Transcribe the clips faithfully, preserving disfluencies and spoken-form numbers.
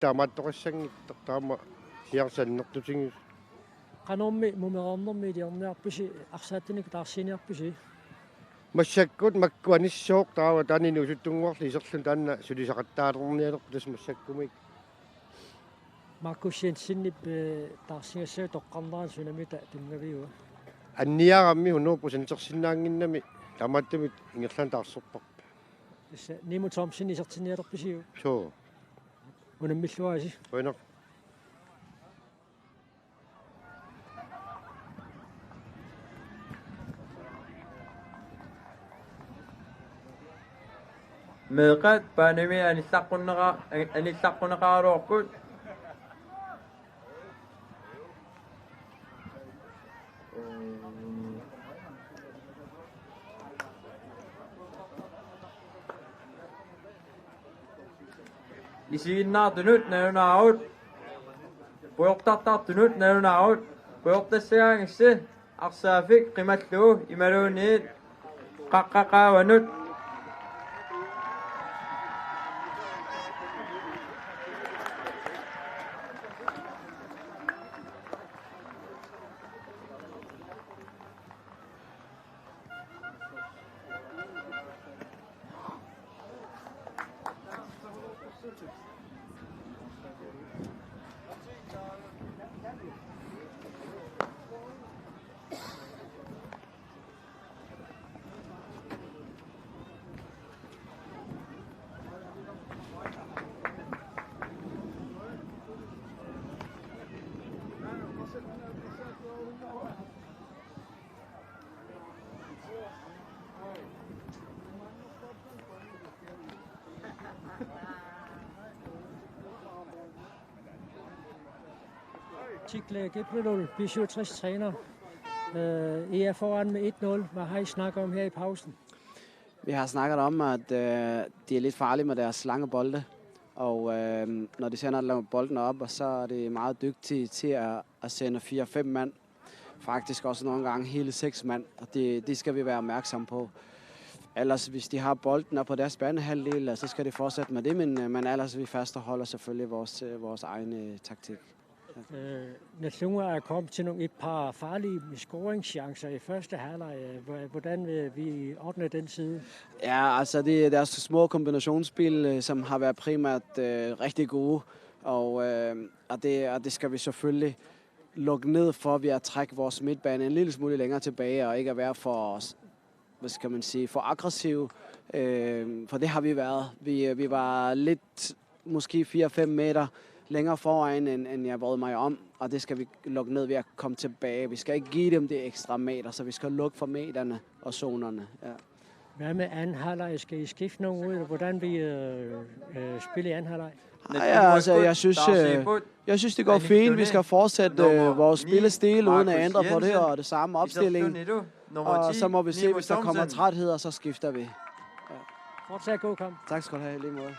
taamaattoqassanngitsoq taama siarsaq annertutigisut. Qanormi mumereernermi iliorniarpisi, arsaattunik taarsiiniarpisi? Massakkut makku anissooq taava taanna inuusuttunnguarlu iserluni taanna sulisaqattaalernialerpoq tassa massakkumik. Markus Jensenip, eh, taarsigassat toqqarnerat sunamita tunngaviua? Anniarammi hundrede procentersinnaannginnami taamaattumik ingerlaannaq taarserparput. Tassa Nimo Thomsen isertinnialerpisiuk? Suu. Unammilluarisi. Qujanaq. Meeqqat baanimi anillaqqunnera-, anillaqquneqaraluarput. Isiginnaartunut nalunaarut, pujortartartunut nalunaarut, pujortassagaangassi arsaaffik qimallugu imaluunniit qaqqaqaavanut. Tikle Gebrelul, B syvogtres træner. Øh, I er foran med et nul. Hvad har I snakket om her i pausen? Vi har snakket om, at, øh, de er lidt farlige med deres lange bolde. Og, øh, når de sender bolden op, og så er de meget dygtige til at, at sende fire-fem mand. Faktisk også nogle gange hele seks mand, og det, det skal vi være opmærksom på. Ellers, hvis de har bolden op på deres banehalvdel, så skal de fortsætte med det, men, men ellers, vi fastholder selvfølgelig vores, øh, vores egen, øh, taktik. Øh, Nalunguaq er kommet til nogle, et par farlige scoringschancer i første halvleg. Øh, hvor-, hvordan vil vi ordne den side? Ja, altså, det er deres små kombinationsspil, øh, som har været primært, øh, rigtig gode, og, øh, og det, og det skal vi selvfølgelig lukke ned for ved at trække vores midtbane en lille smule længere tilbage og ikke at være for, hvad skal man sige, for aggressive. Øh, for det har vi været. Vi, vi var lidt, måske fire-fem meter længere foran, end, end jeg brød mig om, og det skal vi lukke ned ved at komme tilbage. Vi skal ikke give dem det ekstra meter, så vi skal lukke for meterne og zonerne. Ja. Hvad med anden halvleg? Skal I skifte nogen ud, eller hvordan vil I, øh, øh, spille i anden halvleg? Ej, ja, altså, jeg synes, øh, jeg synes, det går fint. Vi skal fortsætte, øh, vores spillestil uden at ændre på det, og det samme opstilling. Og så må vi se, hvis der kommer træthed, og så skifter vi. Ja. Fortsat god kamp. Tak skal du have, i lige måde.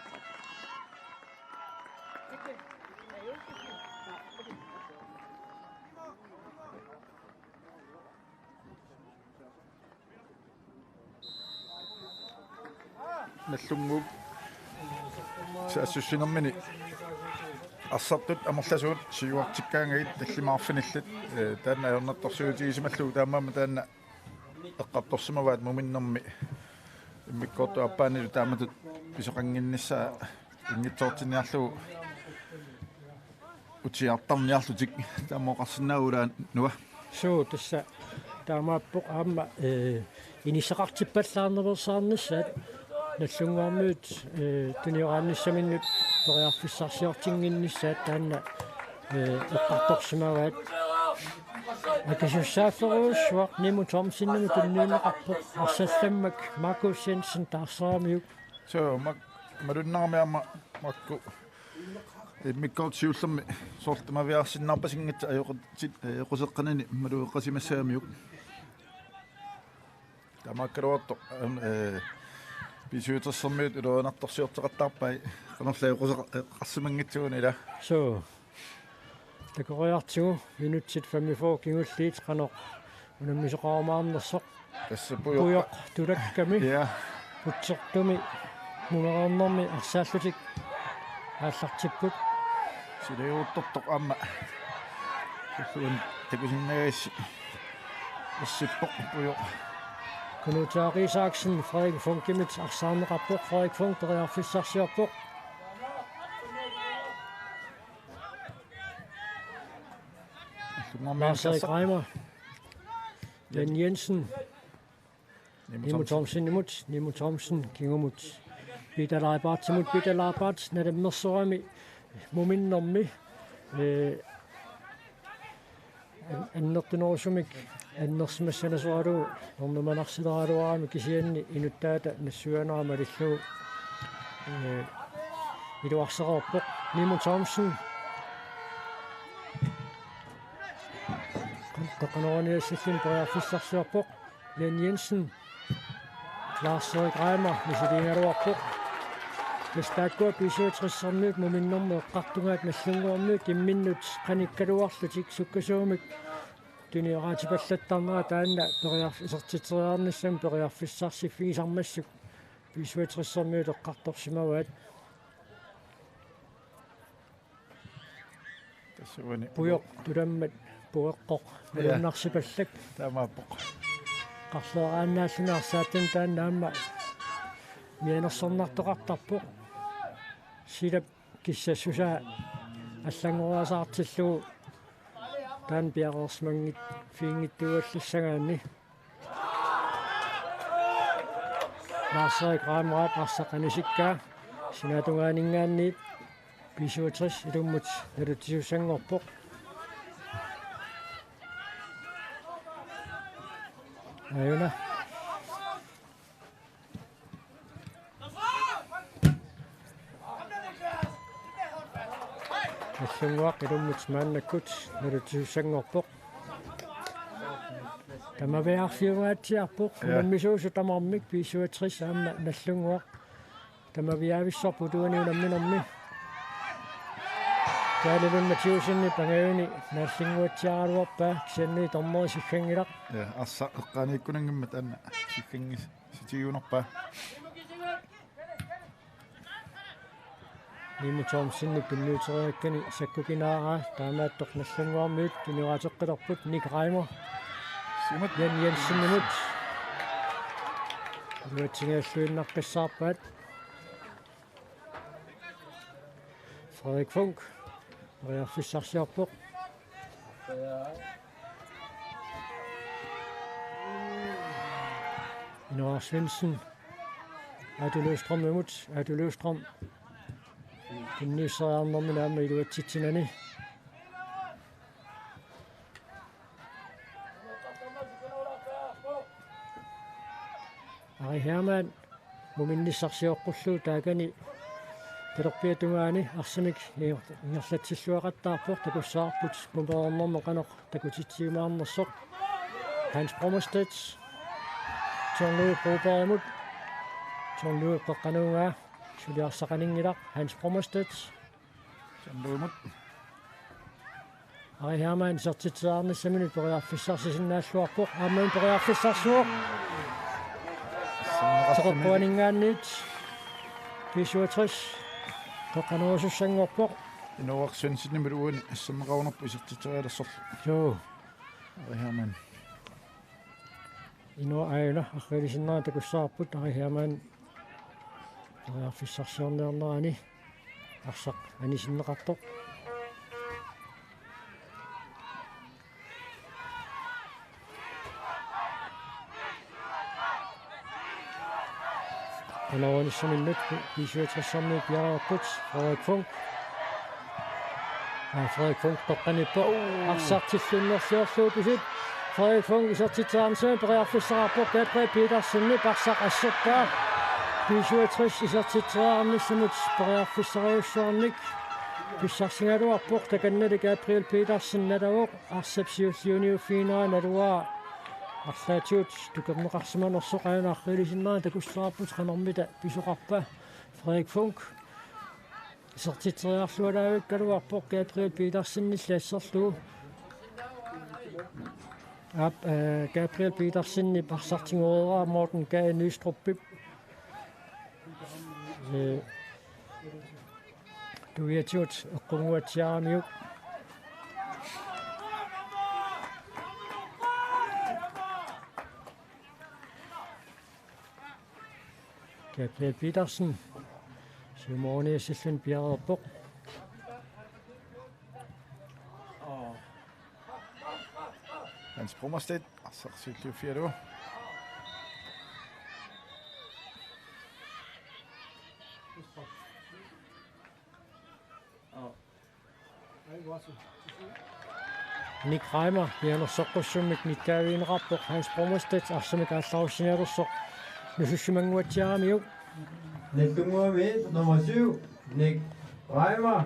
Nallunnguup saassussinermini arsartut amerlasuut siuartikkaangavit tallimaarfinillit, eh, taanna ajornartorsiutigisimallugu, taamaammat taanna eqqartorsimavaat muminnermi immikkoortup aappaanilu taamatut pisoqannginnissaa inngitsoortinniarlugu utiartarniarlutik. Taama oqarsinnaagulaannua. Suu, tassa taamaappoq aamma, eh, inissaqartippallaarnerussaarnissaat, Nallunnguarmiut, eh, tunioraannissaminnut periarfissarsiortinnginnissaat taanna, eh, eqqartorsimavaat. Akisussaafferujussuaq Nimo Thomsenimut tunniunneqarpoq, arsallammak Markus Jensen taarseramiuk. Suu, mak-, malunnarami aamma makku immikkoortut siullermik soorlu tamaviaarsinnaarpasinngitsut ajoqutit-, ajoquseqqanani malugeqqasimassagamiuk. Taamaakkaluartoq, am-, eh, B syvogtressermiut ilorianartorsiorteqattaarpai, qanorlu ajoquseqa-, eh, qarsimanngitsuuneq ila. Suu. Takoriartigu minutsit femogfyrre kingulliit qanoq unammisoqarumaarnersoq. Tassa pujoq. Pujoq tulakkami. Ja. Putsertumi mumereernermi arsaallutik aallartipput. Silajuuttortoq aamma. Kulluun takusinnaagassi. Assippoq Pujoq. Kunuutaaq Isaksen Frederik Funkimit arsaarneqarpoq. Frederik Funk periarfissarsiorpoq. Lars Erik Reimer. Jan Jensen. Nimo Thomsen. Thomsenimut, Nimo Thomsen kingumut. Peter Leibartsimut, Peter Leibart nalimmersorami muminnermi. Ee, an-, annertunerusumik annersimassanasoralugu ernumanarsileraluarami kisianni inuttaata nassuiaanera malillugu, ee, iluarsereerpoq. Nimo Thomsen. Qanoq-aniassallin periarfissarsiorpoq. Jan Jensen. Lars Erik Reimer misiliigaluarpoq. Tassa taakkua B-syvogtressermiut muminnermi eqqartugaat Nagdlunguarmiut imminnut qanikkaluarlutik sukkasuumik tunioraatipallattarnerat taanna periarf-, isertitseriarnissamut periarfissarsiffigisarmassuk B-syvogtressermiut eqqartorsimavaat. Tassa uani Pujoq tulammat pueqqoq. Ja. Alunnarsipallak. Taamaappoq. Qarleraannaalluni arsaattumik taanna aamma mianersornartoqartarpoq. Silap kissassusaa allanngoriasaartillugu taanna piareersimanngit-, fiinngittuuallassagaanni. Lars Erik Reimer arsaq anisikkaa. Sinaatungaaninngaanniit B-syvogtres ilummut nalutisussanngorpoq. Aajuna. Nagdlunguaq ilummut maannakkut nalutisussanngorpoq. Tamaviaarfiungaatsiarpoq. Ja. Unammisuusut tamarmik B-syvogtres aamma Nagdlunguaq. Tamaviaavissorput uani unamminermi. Kaalilunnaq tiusinni pangajuni naallinnguatsiaraluarpaa kisianni dommeri sigganngilaq. Ja, arsaq eqqaaniikkunanngimmat taanna sigganngis-, sitigiunerpaa. Nimo Thomsenip tunniuteriakkani sakkukinaaraa taamaattoq Nagdlunguarmiut tuniorateqqilerput. Nick Reimer. Siumut. Jan Jensenimut. Iluatsinngilluinnaqqissaarpaat. Frederik Funk. Periarfissarsiorpoq. Inoar Svendsen. Aatu Løvstrømimut. Aatu Løvstrøm. Tunniusseriarnermini aamma iluatsitsinani. Ari Hermann. Muminnissarsioqqullugu taakani talerpiata tungaani arsamik inger-, ingerlatsilluaqattaarpoq, takussavarput mumereernermi qanoq takutitsiumaarnersoq. Hans Brommerstedt. John Louis Brobergimut. John Louis qeqqanuugaa. Suli arsaq aninngilaq. Hans Brommerstedt. John Louimut. Ari Hermann isertitseriarnissaminut periarfissarsisinnaalluarpoq. Aamma periarfissarsivoq. Teqerpuaninngaanniit B-syvogtres qeqqanerusussanngorpoq. Inoar Svendsenimut uani asserneqarunarpoq isertitserialersorlu. Joo. Ari Hermann. Inoar, aajuna arriilisinnera takussavarput Ari Hermann periarfissarsiorniarnerani arsaq anisinneqartoq. Qanoq-anissaminnut B-syvogtressermiut piareerput. Frederik Funk. Aa, Frederik Funk toqqanippoq. Arsaq tillinnersiorlugu pisut. Frederik Funk isertitseriarnissamut periarfissaqarpoq. Gabriel Petersenip arsaq asserpaa. B-syvogtres isertitseriarnissamut periarfissarujussuarnik pissarsigaluarpoq. Takannali Gabriel Petersen nalavoq. Arsap siulliuniuffiginera naluara arlaatigut tukerneqarsimanersoq. Aajuna arriilisinnera takussavarput qanormita pisoqarpa. Frederik Funk isertitseriarlualaavikkaluarpoq Gabriel Petersenilli asserlugu. Aap, eh, Gabriel Petersenip arsaq tigoreeraa Morten Gade Nystropip. Eh, Uiatigut eqqunnguatsiaramiuk. Gabriel Petersen. Simoniussillun piareerpoq. Hans Brummerstedt, arsaq siulliuffigalugu. Nick Reimer, mianersoqqussummik nittaavigineqarpoq, Hans Brummerstedt, arsamik aallarussinialersoq, nusussimanguatsiaramiuk. Nallunnguami nummer syv, Nick Reimer,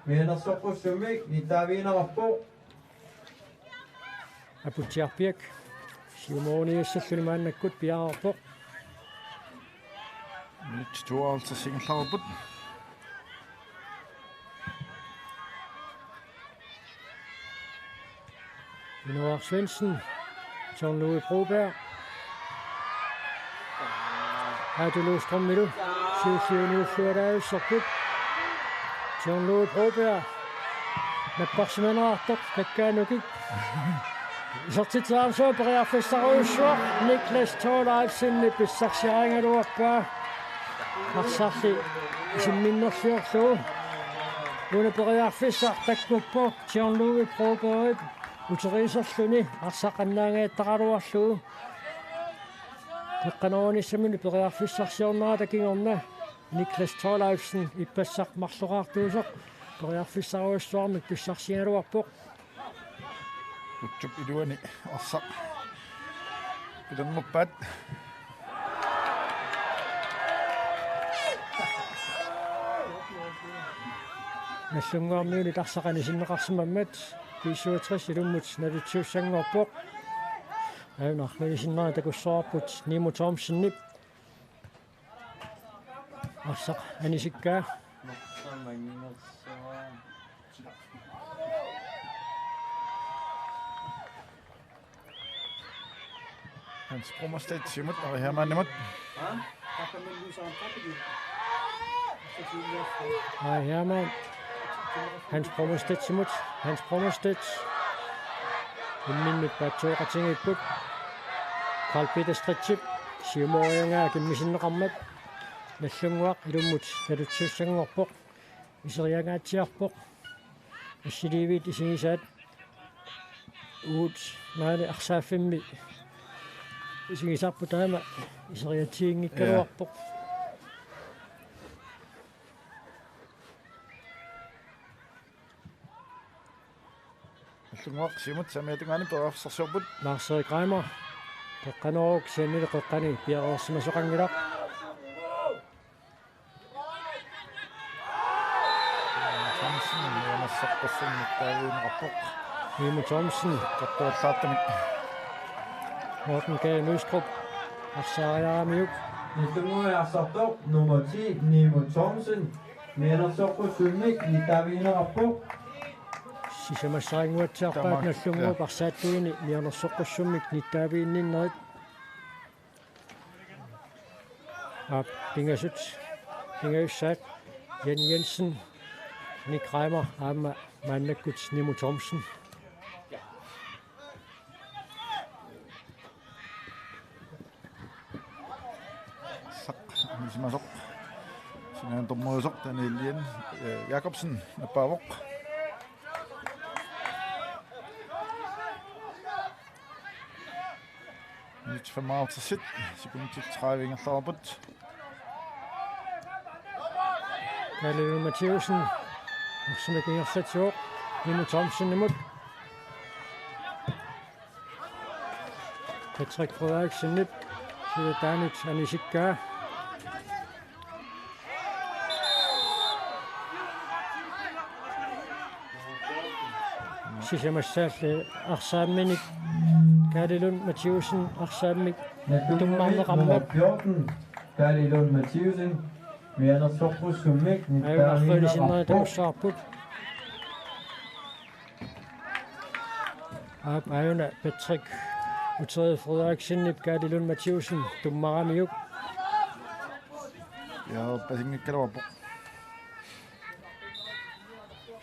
mianersoqqussummik nittaavigineqarpoq. Aputsiarpiak. Simoniussilluni maannakkut piareerpoq. Minut tooghalvtreds ingerlareerput. Inuar Svendsen. John Louis Broberg. Aatu Løvstrømilu siulliuniulluaraavissorput. John Louis Broberg. Napparsimanerartoq kakkaanukik. Isertitseriarsuaq periarfissarujussuaq Niklas Thorleifsenip pissarsiarigaluarpaa. Arsarli isimminnerliorlugu. Una periarfissaq takkuppoq John Louis Brobergip uteriiserluni arsaq annaangajattaraluarlugu. Qeqqanoorunissamini periarfissarsiornerata kingorna Niklas Thorleifsen ippassaq marloraartuusoq periarfissarujussuarmik pissarsigaluarpoq. Utsup iluani arsaq pilernerpaat. Nallunnguarmiunit arsaq anisinneqarsimammat B syvogtres ilummut nalitsiussanngorpoq. Aajuna arfinisinnaanera takussavarput Nimo Thomsenip. Arsaq anisikkaa. Hans Brummerstedt, Siumut, Ari Hermannimut. Ari Hermann. Hans Brummerstedtimut. Hans Brummerstedt. Imminnut paatsueqatigiipput. Karl Peter Stritchip. Siumoriagaa kimmisinneqarmat. Nallunnguaq ilummut nalitsiussanngorpoq. Iseriangaatsiarpoq. Assiliiviit isigisaat. Uut maani arsaaffimmi isigisarput taama iseriatsiginngikkaluarpoq. Nallunnguaq Siumut saamiata tungaani periarfissarsiorput. Lars-Erik Reimer. Qeqqanooruk kisiannili qeqqani piareersimasoqanngilaq. Thomsen, mianersoqqussummik nittaavigineqarpoq. Nimo Thomsen. Qattuallaartumik. Morten K. Nystrup. Arsaariaramiuk. Nittunngui arsartoq nummer ti, Nimo Thomsen. Mianersoqqussummik nittaavigineqarpoq. Sisamassaringuatsiarpaat. Tamak. Nallunnguup arsaattuini mianersoqqussummik nittaaviginninnerit. Aap, pingasut, pingajussaat, Jan Jensen, Nick Reimer, aamma maannakkut Nimo Thomsen. Arsaq anisimasoq. Sinaani dommeriusoq Daniel Jan, øh, Jakobsen nappaavoq. Minut femoghalvtreds, sekundit tredive ingerlareerput. Kaali Lund Mathiussen. Arsamik ingerlatsivoq. Nimo Thomsenimut. Patrick Frederiksenip. Siulittaanut anisikkaa. Sisamassaalli arsaamminik Kaali Lund Mathiussen arsaammik tummarneqarmat. Nummer fjorten, Kaali Lund Mathiussen, mianersoqqussummik. Aajuna arfinisinnaanera takussavarput. Aap, aajuna Patrick Uteriit Frederiksenip Kaali Lund Mathiussen tummaramiuk. Ja, pasinngikkaluarpoq.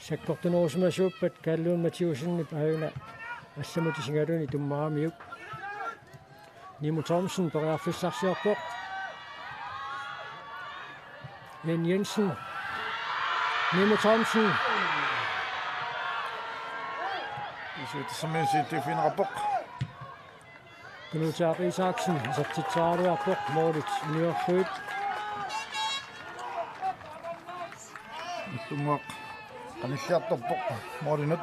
Sakkortunerusimasuuppat Kalle Lund Mathiussenip aajuna allamut isigaluni tummaramiuk. Nimo Thomsen periarfissarsiorpoq. Jan Jensen. Nimo Thomsen. Isuutissammiusiittiiffigineqarpoq. Kunuutaaq Isaksen isertitseriaraluarpoq, målit uniorlugit. Nallunguaq qanilliartorpoq målinut,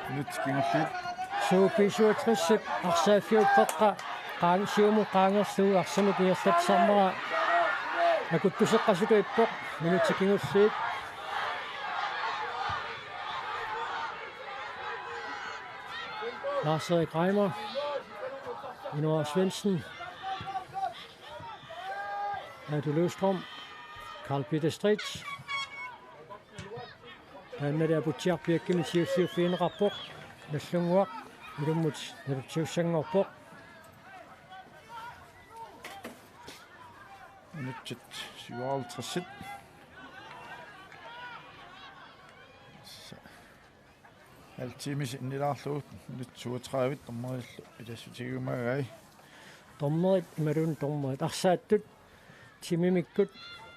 minutsit kingulliit. Suut B syvogtresip arsaaffiup qeqqa qaang-, siumut qaangerlugu arsamik ingerlatsisarnera akuttuseqqasutut ippoq, minutsit kingulliit. Lars-Erik Reimer. Inoa Svendsen. Aatu Løvstrøm. Karl Peter Stritz. Taannali Aputsiaq Bjerkimit siulliuffigineqarpoq. Nallunguaq ilummut nalortiussanngorpoq. Minutsit syvoghalvtreds. Halv time sinnilaarlugu, minut syvogtredive dommerillu ilassutigiumagai. Dommerit imaluunniit dommerit arsaattut timimikkut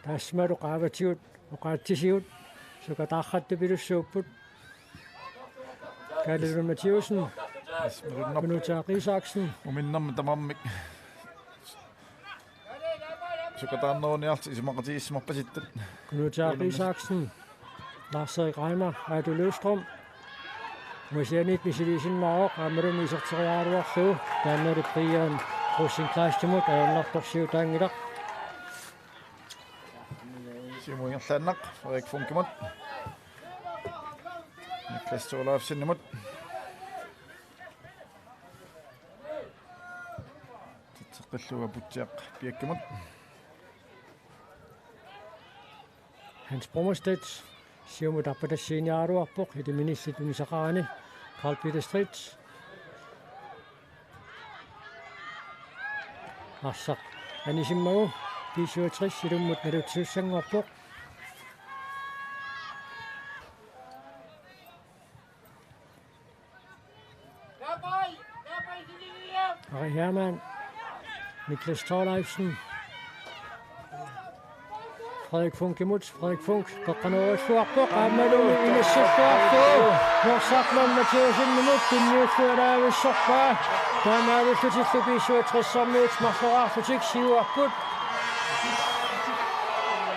taassumalu qaavatigut oqaatsitigut sukataarrattupilussuupput. Kalle Lund Mathiussen. Yes, Malunnap. Kunuutaaq Isaksen. Uminnermi tamarmik sukataarneruniarlutik isumaqatigiissimarpasittut. Kunuutaaq Isaksen. Lars-Erik Reimer, Aatu Løvstrøm. Masianit misiliisinnaavoq, aammalu iserteriaraluarlugu. Taannali Brian Rosenkleistimut ajornartorsiutaanngilaq. Siumut ingerlaannaq, Frederik Funkimut. Niklas Thorleifsenimut. Titseqqillugu Aputsiaq Bjerkimut. Hans Brummerstedt, siumut arpatassiiniaraluarpoq, iliminnillit unisaqarani, Karl Peter Stritz. Arsaq anisimmagu, B syvogtres ilummut nalortiussanngorpoq. Ari Hermann. Niklas Thorleifsen. Frederik Funkimut. Frederik Funk. Qeqqanoorulluarpoq. Aammalu inissilluarlugu. Norsaq Lund Mathiussenimut tunniulluaraavissorpaa. Taamaalillutillu B syvogtressermiut marloraarlutik siuarput.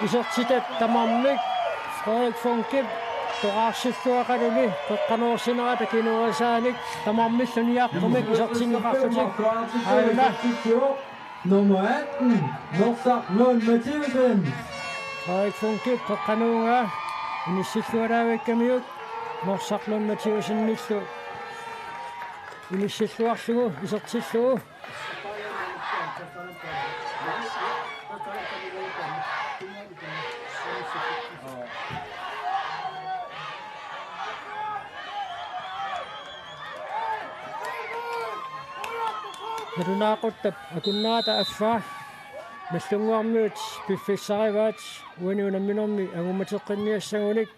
Isertitat tamarmik Frederik Funkip toqaarsilluaqaluni qeqqanoorsinerata kinorisaanik tamarmillu niartumik isertinneqarlutik aajuna. Nummer atten, Norsaq Lund Mathiussen. Frederik Funkip qeqqanooraa inissilluaraavikkamiuk Norsaq Lund Mathiussenillu inissilluarlugu isertillugu. Nalunaaquttap akunnerata affaa Nallunnguarmiut piffissarivaat uani unamminermi angummateqqinniassagunik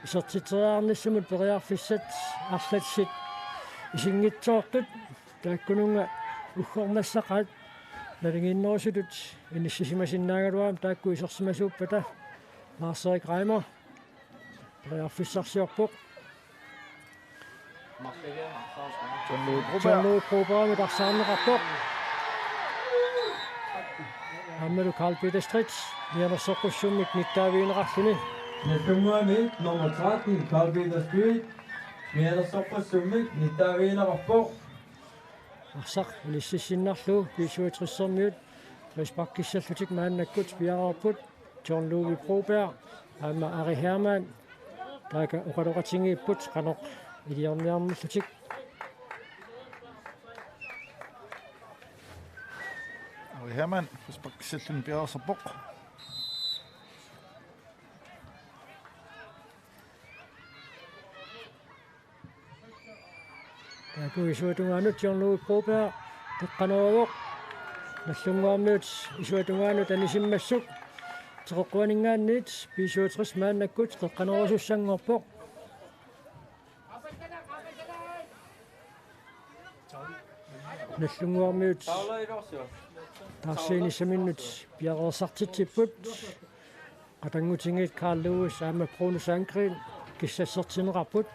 isertitseriarnissamut periarfissat arlatsit isinngitsoortut. Taakkununnga uggornassaqaat nalingiinnerusutut inissisimasinnaagaluarami taakku isersimasuuppata. Lars-Erik Reimer periarfissarsiorpoq. John Louis Broberg. John Louis Brobergimut arsaarneqarpoq. Aammalu Karl Peter Stritz mianersoqqussummik nittaavigineqarluni. Nallunnguami nummer tretten, Karl Peter Stritz, mianersoqqussummik nittaavigineqarpoq. Arsaq inississinnarlugu B syvogtressermiut frisparkissallutik maannakkut piareerput John Louis Broberg aamma Ari Hermann, taakku oqaloqatigiipput qanoq iliorniarnerlutik. Ari Hermann frisparkissalluni piareersarpoq. Taakku isuata tungaanut John Louis Broberg qeqqanooruvoq. Nallunnguarmiut isuata tungaanut anisimmassuk. Teqeqquaninngaanniit B syvogtres maannakkut qeqqanoorusussanngorpoq. Nagdlunguarmiut taarsiinissaminnut piareersartitsipput. Qatanngutigiit Carl Lewis aamma Bruno Sandgreen kissassertinneqarput.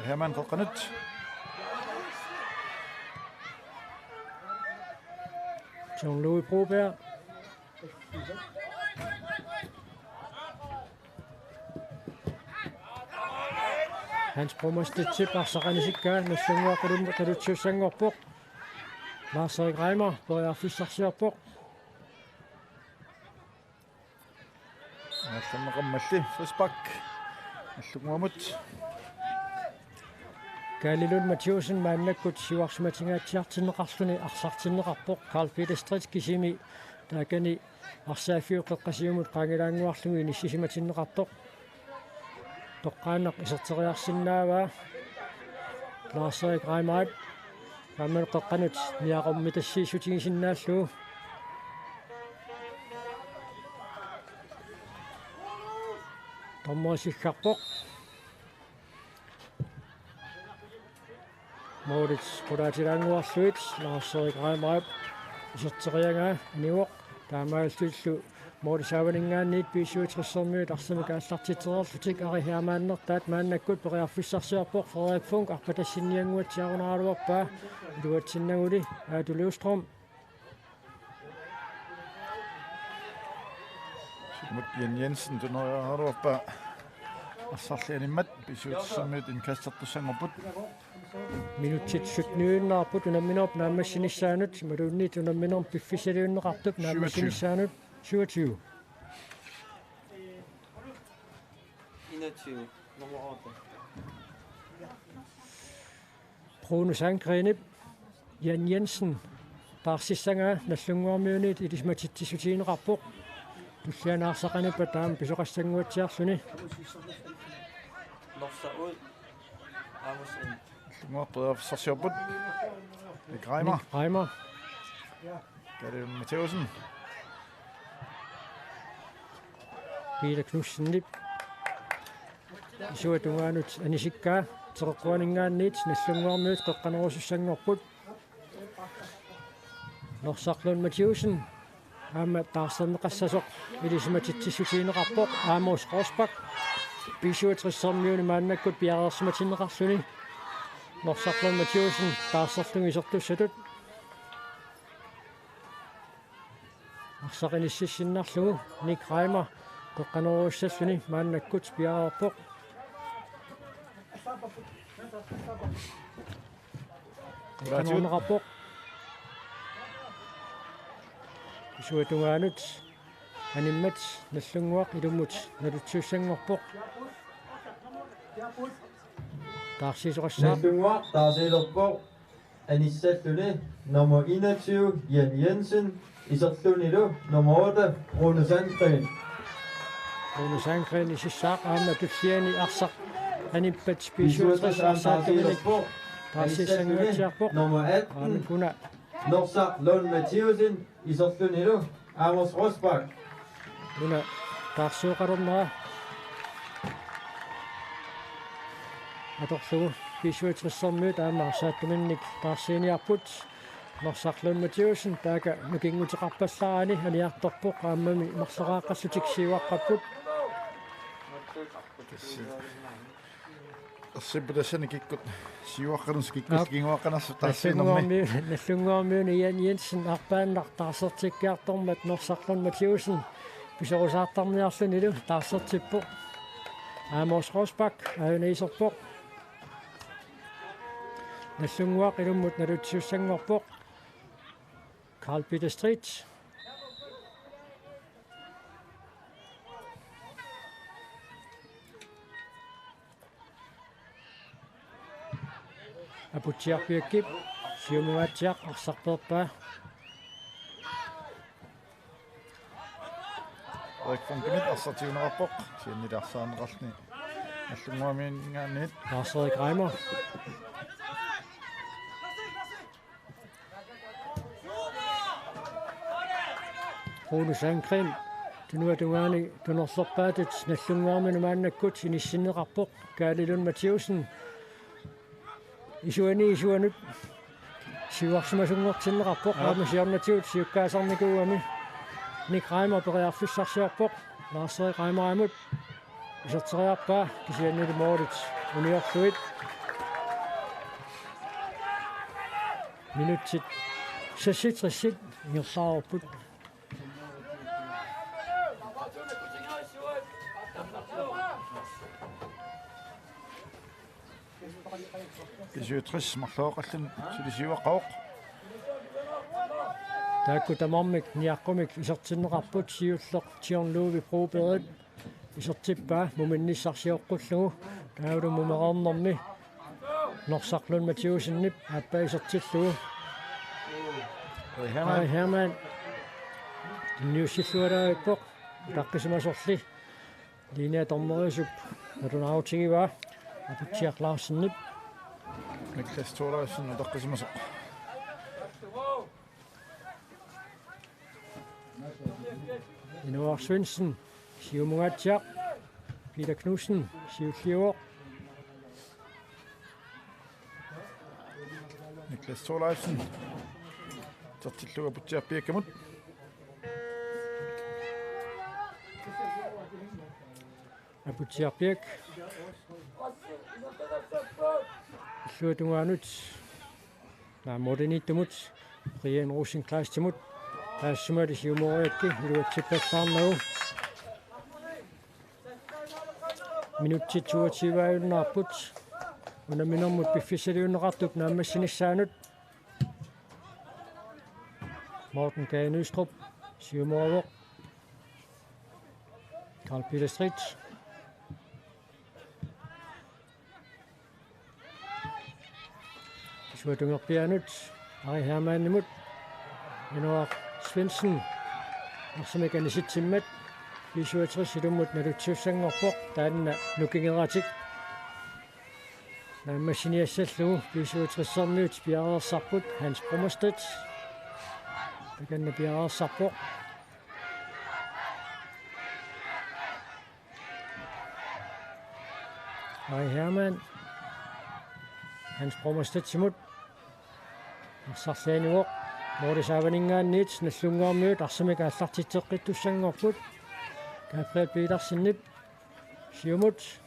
Hermann qeqqanut. John Louis Broberg. Hans Brummer Stitchip arsaq anisikkaa, Nagdlunguaq ilummut naluttuussanngorpoq. Lars Erik Reimer periarfissarsiorpoq. Aallarneqarmalli frispark Nagdlunguamut. Kaali Lund Mathiussen maannakkut siuarsimatingaatsiartinneqarluni arsartinneqarpoq. Carl Peter Stritz kisimi taakani arsaaffiup qeqqasiumut qaangilaannguarlugu inissisimatinneqartoq. Toqqaannaq iserteriarsinnaavaa Lars Erik Reimerip aamma qeqqanut niaqormitassiissutigisinnaallugu. Dommeri siggarpoq. Målip qulaatilaannguarlugu Lars Erik Reimerip iserteriagaa anivoq. Taamaalillunilu målip saavaninngaanniit B syvogtresermiut arsamik aallartitsereerlutik Ari Hermannertaat maannakkut periarfissarsiorpoq. Frederik Funk arpatassinniannguatsiarunaraluarpaa, iluatsinnaguli Aatu Løvstrøm. Siumut Jan Jensen tuneriaraluarpaa arsarli animmat B syvogtresermiut indkastertussanngorput. Minutsit syttenniunnaarput unamminerup naammassinissaanut, imaluunniit unamminerup piffissaliunneqartup naammassinissaanut. Syvogtyve. Enogtyve, nummer otte. Bruno Sandgrenip Jan Jensen taarsissagaa Nagdlunguarmiuniit ilisimatitsissutigineqarpoq. Tulliani arsaq anippat taama pisoqassannguatsiarluni. Norsaq ud. Amos ind. Nagdlunguaq periarfissarsiorput. Nick Reimer. Nick Reimer. Kalle Mathiassen. Peter Knudsenip isuata tungaanut anisikkaa, teqeqquaninngaanniit Nagdlunguarmiut qeqqanerusussanngorput. Norsaq Lund Mathiussen aamma taarserneqassasoq ilisimatitsissutigineqarpoq. Amos Rosbach B syvogtresermiuni maannakkut piareersimatinneqarluni. Norsaq Lund Mathiussen taarserlugu isertussatut. Arsaq inississinnarlugu Nick Reimer qeqqanerussalluni maannakkut piareerpoq. Qeqqaneruneqarpoq. Isuata tungaanut animmat Nagdlunguaq ilummut naluttuussanngorpoq. Taarsiisoqassaaq. Nagdlunguaq taarsiilerpoq. Anissalluni nummer enogtyve, Jan Jensen, iserlunilu nummer otte, Rune Sandgren. Rune Sandgren isissaaq aamma tulliani arsaq anippat B syvogtres arsaattuminik taarsiissanngortiarpoq. Nummer atten, aamma kuna Norsaq Lund Mathiussen, iserlunilu Amos Rosbach. Una taarsiuqalernera atorlugu B syvogtresermiut aamma arsaattuminnik taarsiiniarput. Norsaq Lund Mathiussen taaka nukinguteqarpallaarani aniartorpoq, aammami marloraaqqallutik siuaqqapput. Ersipput tassani kikkut siuaqqanut kikkut. Aap. Kinguaqqanersut taarsiinermi. Nagdlunguarmiu-, Nagdlunguarmiuni Jan Jensen arpaannaq taarsertikkiartormat Norsaq Lund Mathiussen pisorusaartarniarlunilu taarsertippoq. Amos Rosbach aajuna iserpoq. Nagdlunguaq ilummut naluttuussanngorpoq. Carl Peter Street. Aputsiaq Piakkip siumungaatsiaq arsarpeerpaa. Erik Funkimit arsaq tiguneqarpoq. Kisiannili arsaarneqarluni Nagdlunguarmiuninngaanniit. Lars Erik Reimer. Rune Sandgren. Tunuata tungaani tunorlerpaatut Nagdlunguarminut maannakkut inissinneqarpoq Kaali Lund Mathiussen. Isuani isuanut siuarsimasunngortinneqarpoq. Aap. Aamma siornatigut siukkaasarnikuugami. Nick Reimer periarfissarsiorpoq. Lars-Erik Reimerimut iserteriarpaa kisiannili målit uniorlugit. Minutsit seksogtres ingerlareerput. B syvogtres marloriaqarluni sulisiuaqqavoq. Taakku tamarmik niaqqumik isertinneqarput, siulleq John Louis Broberg isertippaa muminnissarsioqqullugu, taavalu mumereernermi Norsaq Lund Mathiussenip aappaa isertillugu. Ari Hermann. Ari Hermann. Tunniussilluarpoq. Utaqqisimasorli. Linea dommerisup nalunaarutigivaa Aputsiaq Larsenip. Niklas Thorleifsen utaqqisimasoq. Inoar Svendsen, siumungaatsiaq. Peter Knudsen, siulliuvoq. Niklas Thorleifsen. Isertillugu Aputsiaq Piakkamut. Aputsiaq Piak. Illuatungaanut. Naammuutiniittumut. Brian Rosenkleistimut. Taassumali siumoriakki iluatsippallaarnagu. Minutsit toogtyve-ajunnaarput. Unamminermut piffissaliunneqartup naammassinissaanut. Morten Gade Nystrup siumooq. Karl Peter Street. Isuatungerpiaanut Ari Hermannimut. Inoar Svendsen. Arsamik anisitsimmat. B syvogtres ilummut nalutsisussanngorpoq. Taanna nukingeratik. Naammassiniassallugu B syvogtres-ermiut piareersarput Hans Brummerstedt. Takanna piareersarpoq. Ari Hermann. Hans Brummerstedtimut. Arsarlianivoq. Målip saavaninngaanniit Nagdlunguarmiut arsamik aallartitseqqittussanngorput. Gabriel Petersenip. Siumut.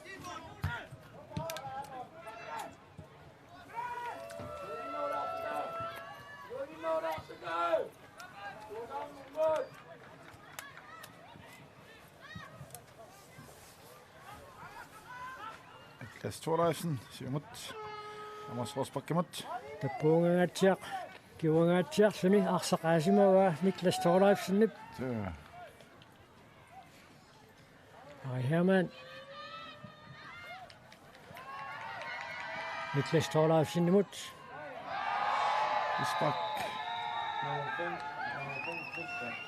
Niklas Thorleifsen, siumut. Thomas Rosbakkimut. Tappavungatsiaq, kivungatsiarluni arsaq aasimavaa Niklas Thorleifsenip. Joo. Ari Hermann. Niklas Thorleifsenimut. Frispark.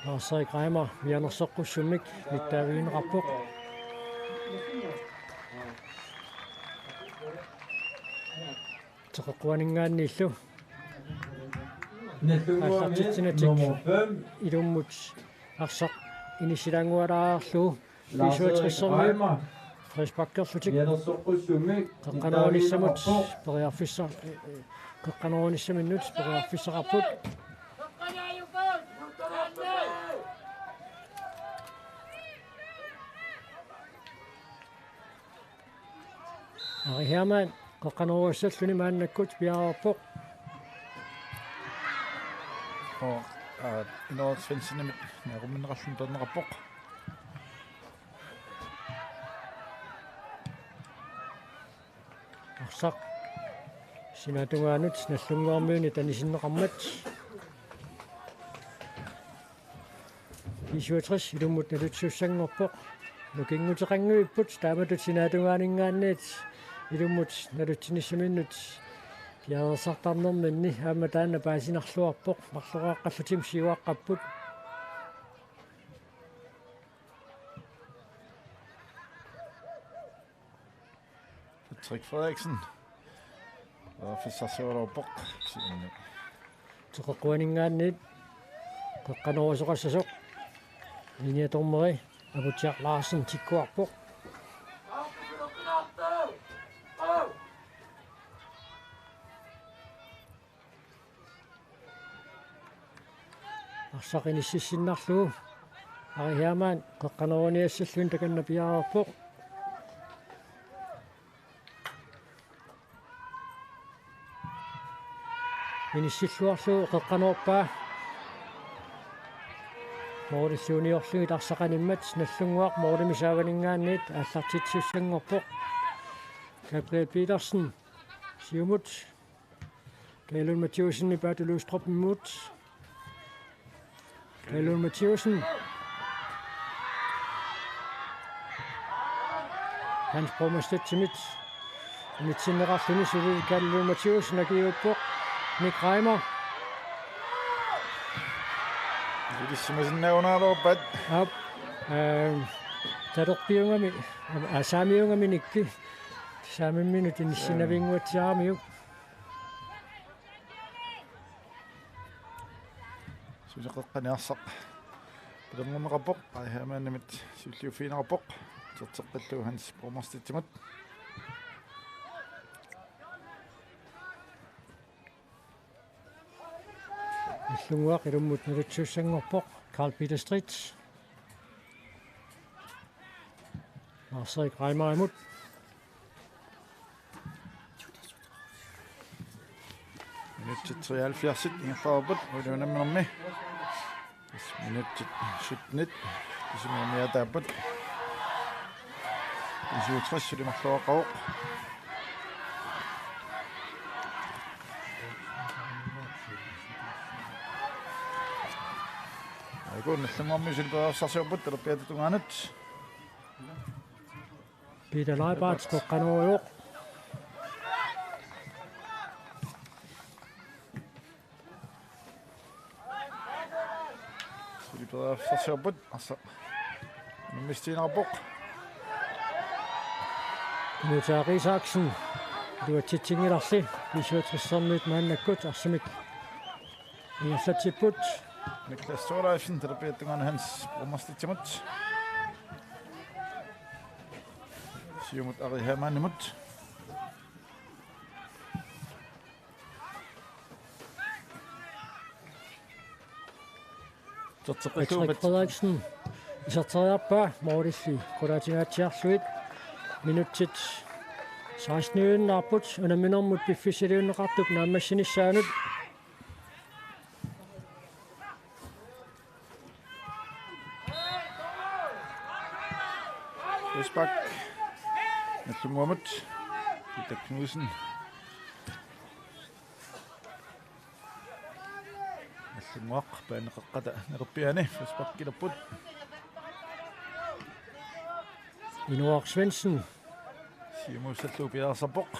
Lars-Erik Reimer mianersoqqussummik nittaavigineqarpoq. Teqeqquaninngaanniillu. Aallartitsinatik ilummut arsaq inissilaanngualaarlugu B syvogtres-ermiut frisparkerlutik qeqqanoorunissamut periarfissa-, qeqqanoorunissaminnut periarfissaqarput. Ari Hermann, qeqqanoorussalluni maannakkut piareerpoq. Oo, aa, Inoar Svendsenimit niaqumminneqarluni peerneqarpoq. Arsaq sinaatungaanut Nagdlunguarmiunit anisinneqarmat. B syvogtres ilummut nalutsisussanngorpoq. Nukinguteqanngivipput taamatut sinaatungaaninngaanniit ilummut nalutsinissaminnut piareersartarnerminni aamma taanna paasinarluarpoq, marloriaqqallutik siuaqqapput. Patrick Frederiksen. Periarfissarsioraluarpoq. Teqeqquaninngaanniit qeqqanoorusoqassasoq. Linjedommeri Aputsiaq Larsen tikkuarpoq. Arsaq inississinnarlugu Ari Hermann qeqqanukarniassallugu takanna piareerpoq. Inissilluarlugu qeqqanukarpaa. Moorilluniorlugit arsaq animmat Nagdlunguaq moorimi saavaninngaanniit aallartitsissanngorpoq. Gabriel Petersen siumut. Kailun Mathiussen, Paatu Lystrupimut. Kailun Mathiussen. Hans Brommestedtimit. Mitsinneqarluni suli Kailun Mathiussen akiuuppoq. Nick Reimer. Ilisimasinnaajunaalerpat. Aap. Ehm, talerpiugami, aa, saamiugami Nikki. Saamimminut inissinnavinnguatsiaramiuk. Suleqeqqani arsaq. Pilernerneqarpoq, Ari Hermannimit siulliuffigineqarpoq. Terteqqillu Hans Brommestedtimut. Nagdlunguaq ilummut naluttuussanngorpoq, Karl Peter Stridt. Lars-Erik Reimerimut. Minutsit treoghalvfjerds ingerlareerput, uiluunamminermi. Minutsit syttenit kisimiumiaataapput. B syvogtres suli marloqaqqavoq. Aajuku Nagdlunguarmiut suli periarfissarsiorput talerpiata tungaanut. Peter Leibarth qeqqanoorujoq. Suli periarfissarsiorput, arsaq unammisitiinnarpoq. Nuutaaq Isaksen iluatsitsinngilarli B syvogtressermiut maannakkut arsamik ingerlatsipput. Niklas Thorleifsen talerpiata tungaanut Hans Brommestedtimut. Siumut Ari Hermannimut. Terteqqillugu Patrick Frederiksen iserteriarpaa moorilluni qulaatingaatsiarlugit. Minutsit seksten-iunnaarput unamminermut piffissaliunneqartup naammassinissaanut. Frispark. Nagdlunguamut. Peter Knudsen. Nagdlunguaq baneqaqqata nerpiani frisparkilerput. Inuaq Svendsen. Siumuussallugu piareersarpoq.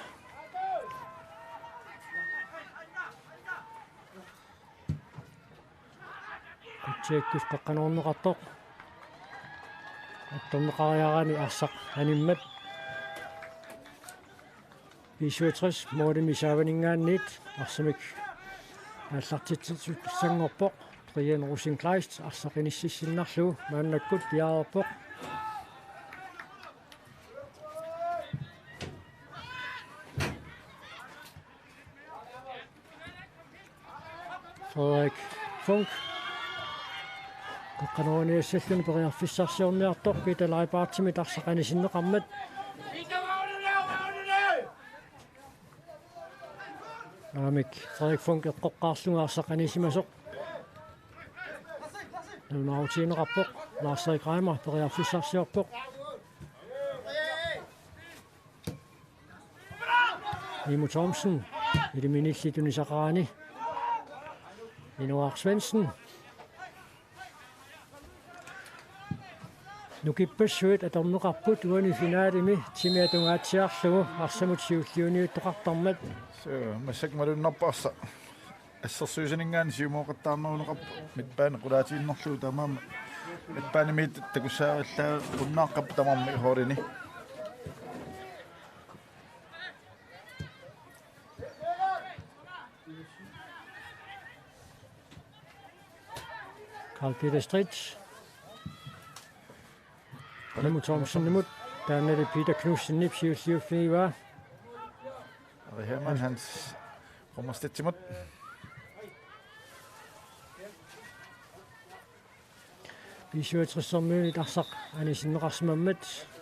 Kutsiakkus qeqqanoorneqartoq. Attorneqariarami arsaq animmat. B syvogtres målimi saavaninngaanniit arsamik aallartitsissanngorpoq. Brian Rosenkleist arsaq inississinnarlugu maannakkut piareerpoq. Frederik Funk. Qeqqanoorniassalluni periarfissarsiorniartoq Peter Leibarthimit arsaq anisinneqarmat. Naamik, Frederik Funk eqqoqqaarlugu arsaq anisimasoq. Nalunaarutigineqarpoq, Lars-Erik Reimer periarfissarsiorpoq. Nimo Thomsen, iliminilli tunisaqarani. Inuaq Svendsen. Nukippassuit atorneqarput uani finalimi timi atungaatsiarlugu arsamut siulliuniuttoqartarmat. Suu, massakkut malunnarpoq arsaq. Assersuisuninngaanniit siumooqattaarneruneqarpoq midtbane qulaatiinnarlugu taamaammat. Midtbanemiit takussaavallaarunnaarput tamarmik holdini. Karl Peter Stridt. Nimo Thomsenimut, taannali Peter Knudsenip siulliuffigivaa. Ari Hermann Hans Rummerstedtimut. B syvogtressermiunit arsaq anisinneqarsimammat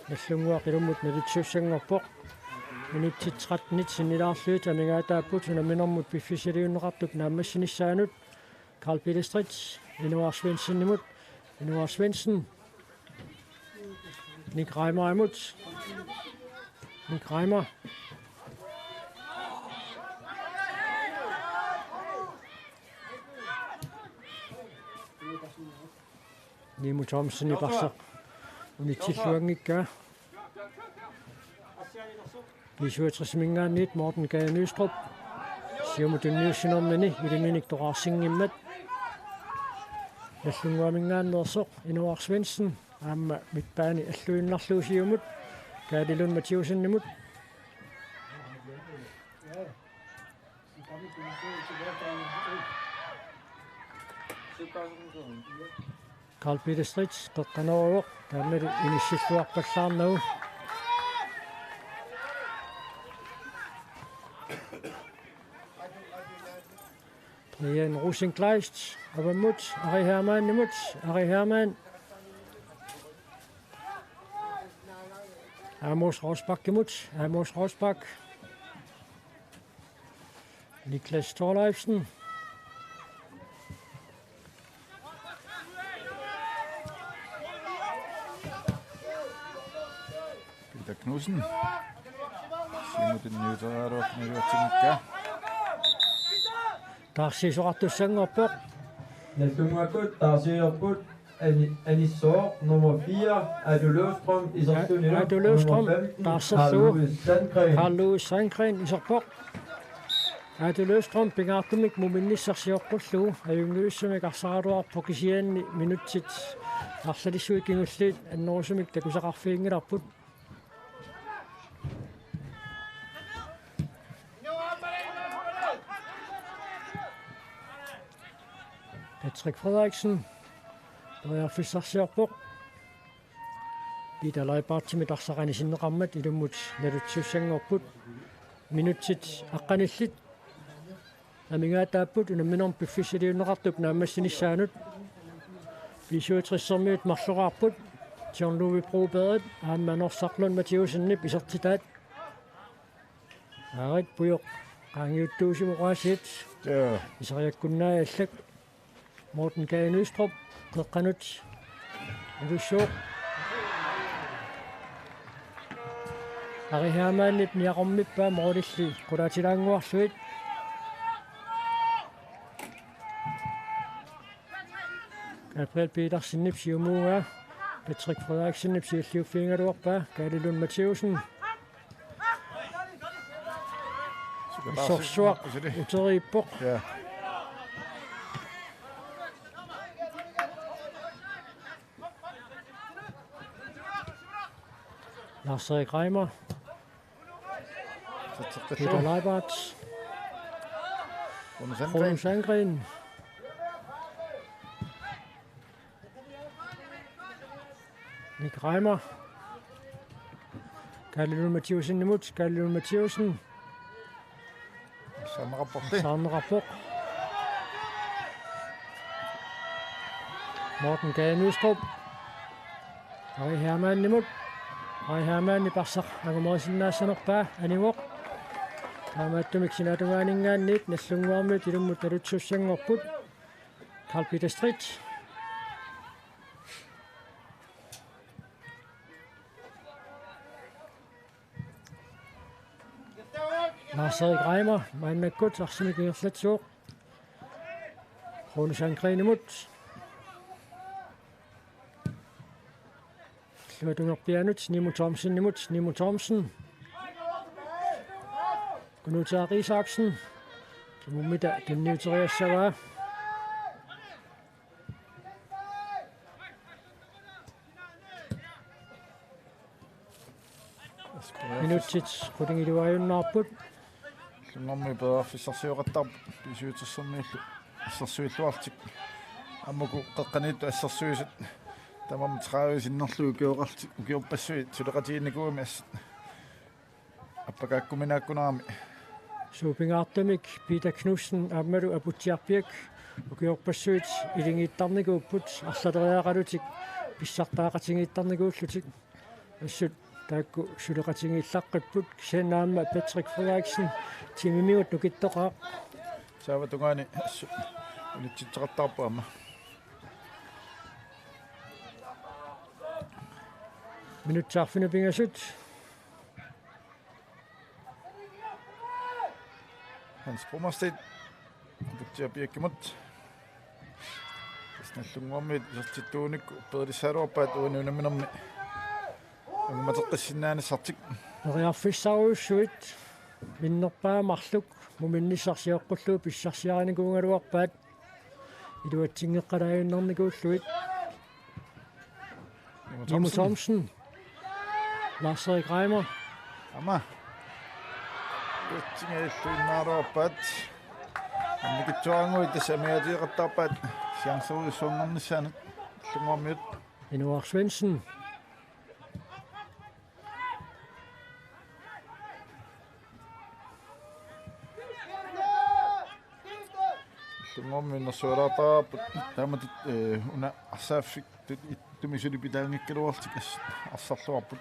Nagdlunguaq ilummut naluttuussanngorpoq. Minutsit trettenit sinnilaarlugit amigaataapput unamminermut piffissaliunneqartup naammassinissaanut. Karl Peter Stritz, Inuar Svendsenimut, Inuar Svendsen. Nick Reimerimut. Nick Reimer. Nimo Thomsenip arsaq unitsilluanngikkaa. B syvogtresiminngaanniit Morten Gade Nystrup. Siumut tunniussinermini iliminik toqarsinngimmat. Nagdlunguaminngaanneersoq Inuar Svendsen aamma midtbane alluinnarlugu siumut. Kaali Lund Mathiussenimut. Karl Peter Stritz, qeqqaneruvoq, taamali inissilluarpallaarnagu. Brian Rosenkleist, avammut, Ari Hermannimut, Ari Hermann. Amos Rosbackimut, Amos Rosback. Niklas Thorleifsen. Peter Knudsen. Siumut tunniuteriaraluarlugu iluatsinngikkaa. Taarsiisoqartussanngorpoq. Nagdlunguakkut taarsiorput ani-, anissooq nummer fire, Atu Løvstrøm, isertuni. Atu Løvstrøm, nummer femten, taarserlugu. Carl Louis Sandgren. Carl Louis Sandgren, iserpoq. Atu Løvstrøm pingaartumik muminnissarsioqqullugu ajunngivissumik arsaraluarpoq, kisianni minutsit arlalissuit kingulliit annerusumik takusaqarfiginngilarput. Patrick Frederiksen periarfissarsiorpoq. Peter Leibartsimit arsaq anisinneqarmat ilummut naluttuussanngorput. Minutsit aqqanillit amigaataapput unamminermut piffissaliunneqartup naammassinissaanut. B syvogtressermiut marloraarput. John Ludvig Brobergip aamma Norsaq Lund Mathiussenip isertitaat. Aarit pujoq qaangiuttuusimavoq aasiit. Joo. Isariakkunnaai allak. Morten Gade Nystrup, qeqqanut. Ilussuuq. Ari Hermannip niaqormippaa målilli qulaatilaannguarlugit. Gabriel Petersenip siumuugaa. Patrick Frederiksenip siulliuffigigaluarpaa. Kaali Lund Mathiussen. Sorsuaq uteriippoq. Ja. Lars-Erik Reimer. Peter Leibart. Rune Sandgren. Rune Sandgren. Nick Reimer. Kaali Lund Mathiussenimut, Kaali Lund Mathiussen. Saarneqarpoq. Saarneqarpoq. Morten Gade Nystrup. Ari Hermannimut. Ari Hermannip arsaq angumerisinnaassanerpaa anivoq. Taamaattumik sinaatungaaninngaanniit Nagdlunguarmiut ilummut naluttuussanngorput. Karl Peter Stritz. Lars-Erik Reimer, maannakkut arsamik ingerlatsivoq. Rune Sandgrenimut. Illuatungerpianut, Nimo Thomsenimut, Nimo Thomsen. Kunuutaaq Isaksen. Kimummita tunniuteriassavaa. Minutsit qulingiluaajunnaarput. Nagdlunguarmiut periarfissarsioqattaarput B syvogtressermiullu assersuilluarlutik. Aamma uku qeqqaniittut assersuisut Tamarmik tredive sinnerlugit ukioqarti-, ukiorpassuit suleqatigiinnikuugamik assut appakaakkuminaakkunarami. Suut pingaartumik Peter Knudsen aammalu Aputsiarpiak ukiorpassuit ilingiittarnikuupput, arlaleriaralutik pissartaaqatigiittarnikuullutik. Assut taakku suleqatigiillaqqippput, kisianni aamma Patrick Frederiksen timimigut nukittoqaaq. Taava tungaani assut unitsitseqartarpoq aamma. Minutsit arfineq-pingasut. Hans Brummerstedt. Aputsiarpiakkimut. Tassa Nagdlunguarmiut isertittuunikku upperilissagaluarpaat uani unamminermi angummateqqissinnaanissartik. Periarfissarujussuit minnerpaamik marluk muminnissarsioqqullugu pissarsiarinikuugaluarpaat iluatsinngeqqalaajunnarnikuullugit. Nimo Nimo Thomsen. Thomsen. Lars-Erik Reimer. Aamma. Utsinngajalluinnaaruarpaat. Annikitsuaranguit tassa amigaatigeqattaarpaat chancerujussuanngornissaanut Nagdlunguarmiut. Inuar Svendsen. Nagdlunguarmiut innersualaartaraarput taamatut, eh, una arsaaffik tut-, ittumi suli pitaanngikkaluarlutik assut arsarluarput.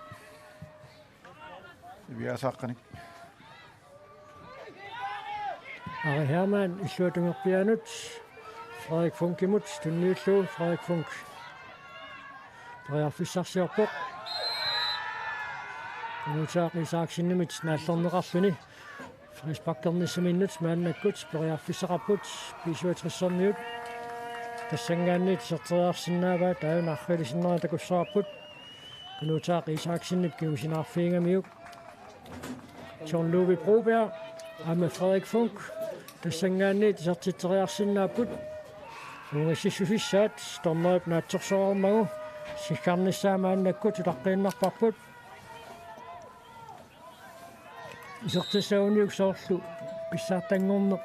Iviaasaaqqanik. Ari Hermann illuatungerpiaanut Frederik Funkimut tunniullugu, Frederik Funk periarfissarsiorpoq. Kunuutaaq Isaksenimit naallerneqarluni. Frisparkernissaminnut maannakkut periarfissaqarput B syvogtressermiut. Tassanngaanniit iserteriarsinnaavaat, taanna arriilisinnera takussavarput. Kunuutaaq Isaksenip kingusinaarfigigamiuk. John Ludvig Broberg aamma Frederik Funk tassanngaanniit isertitseriarsinnaapput. Uungassissusissaat dommerip naatsorsoreermagu siggarnissaa maannakkut utaqqiinnarparput. Isertissaguniuk soorlu pissartanngorneq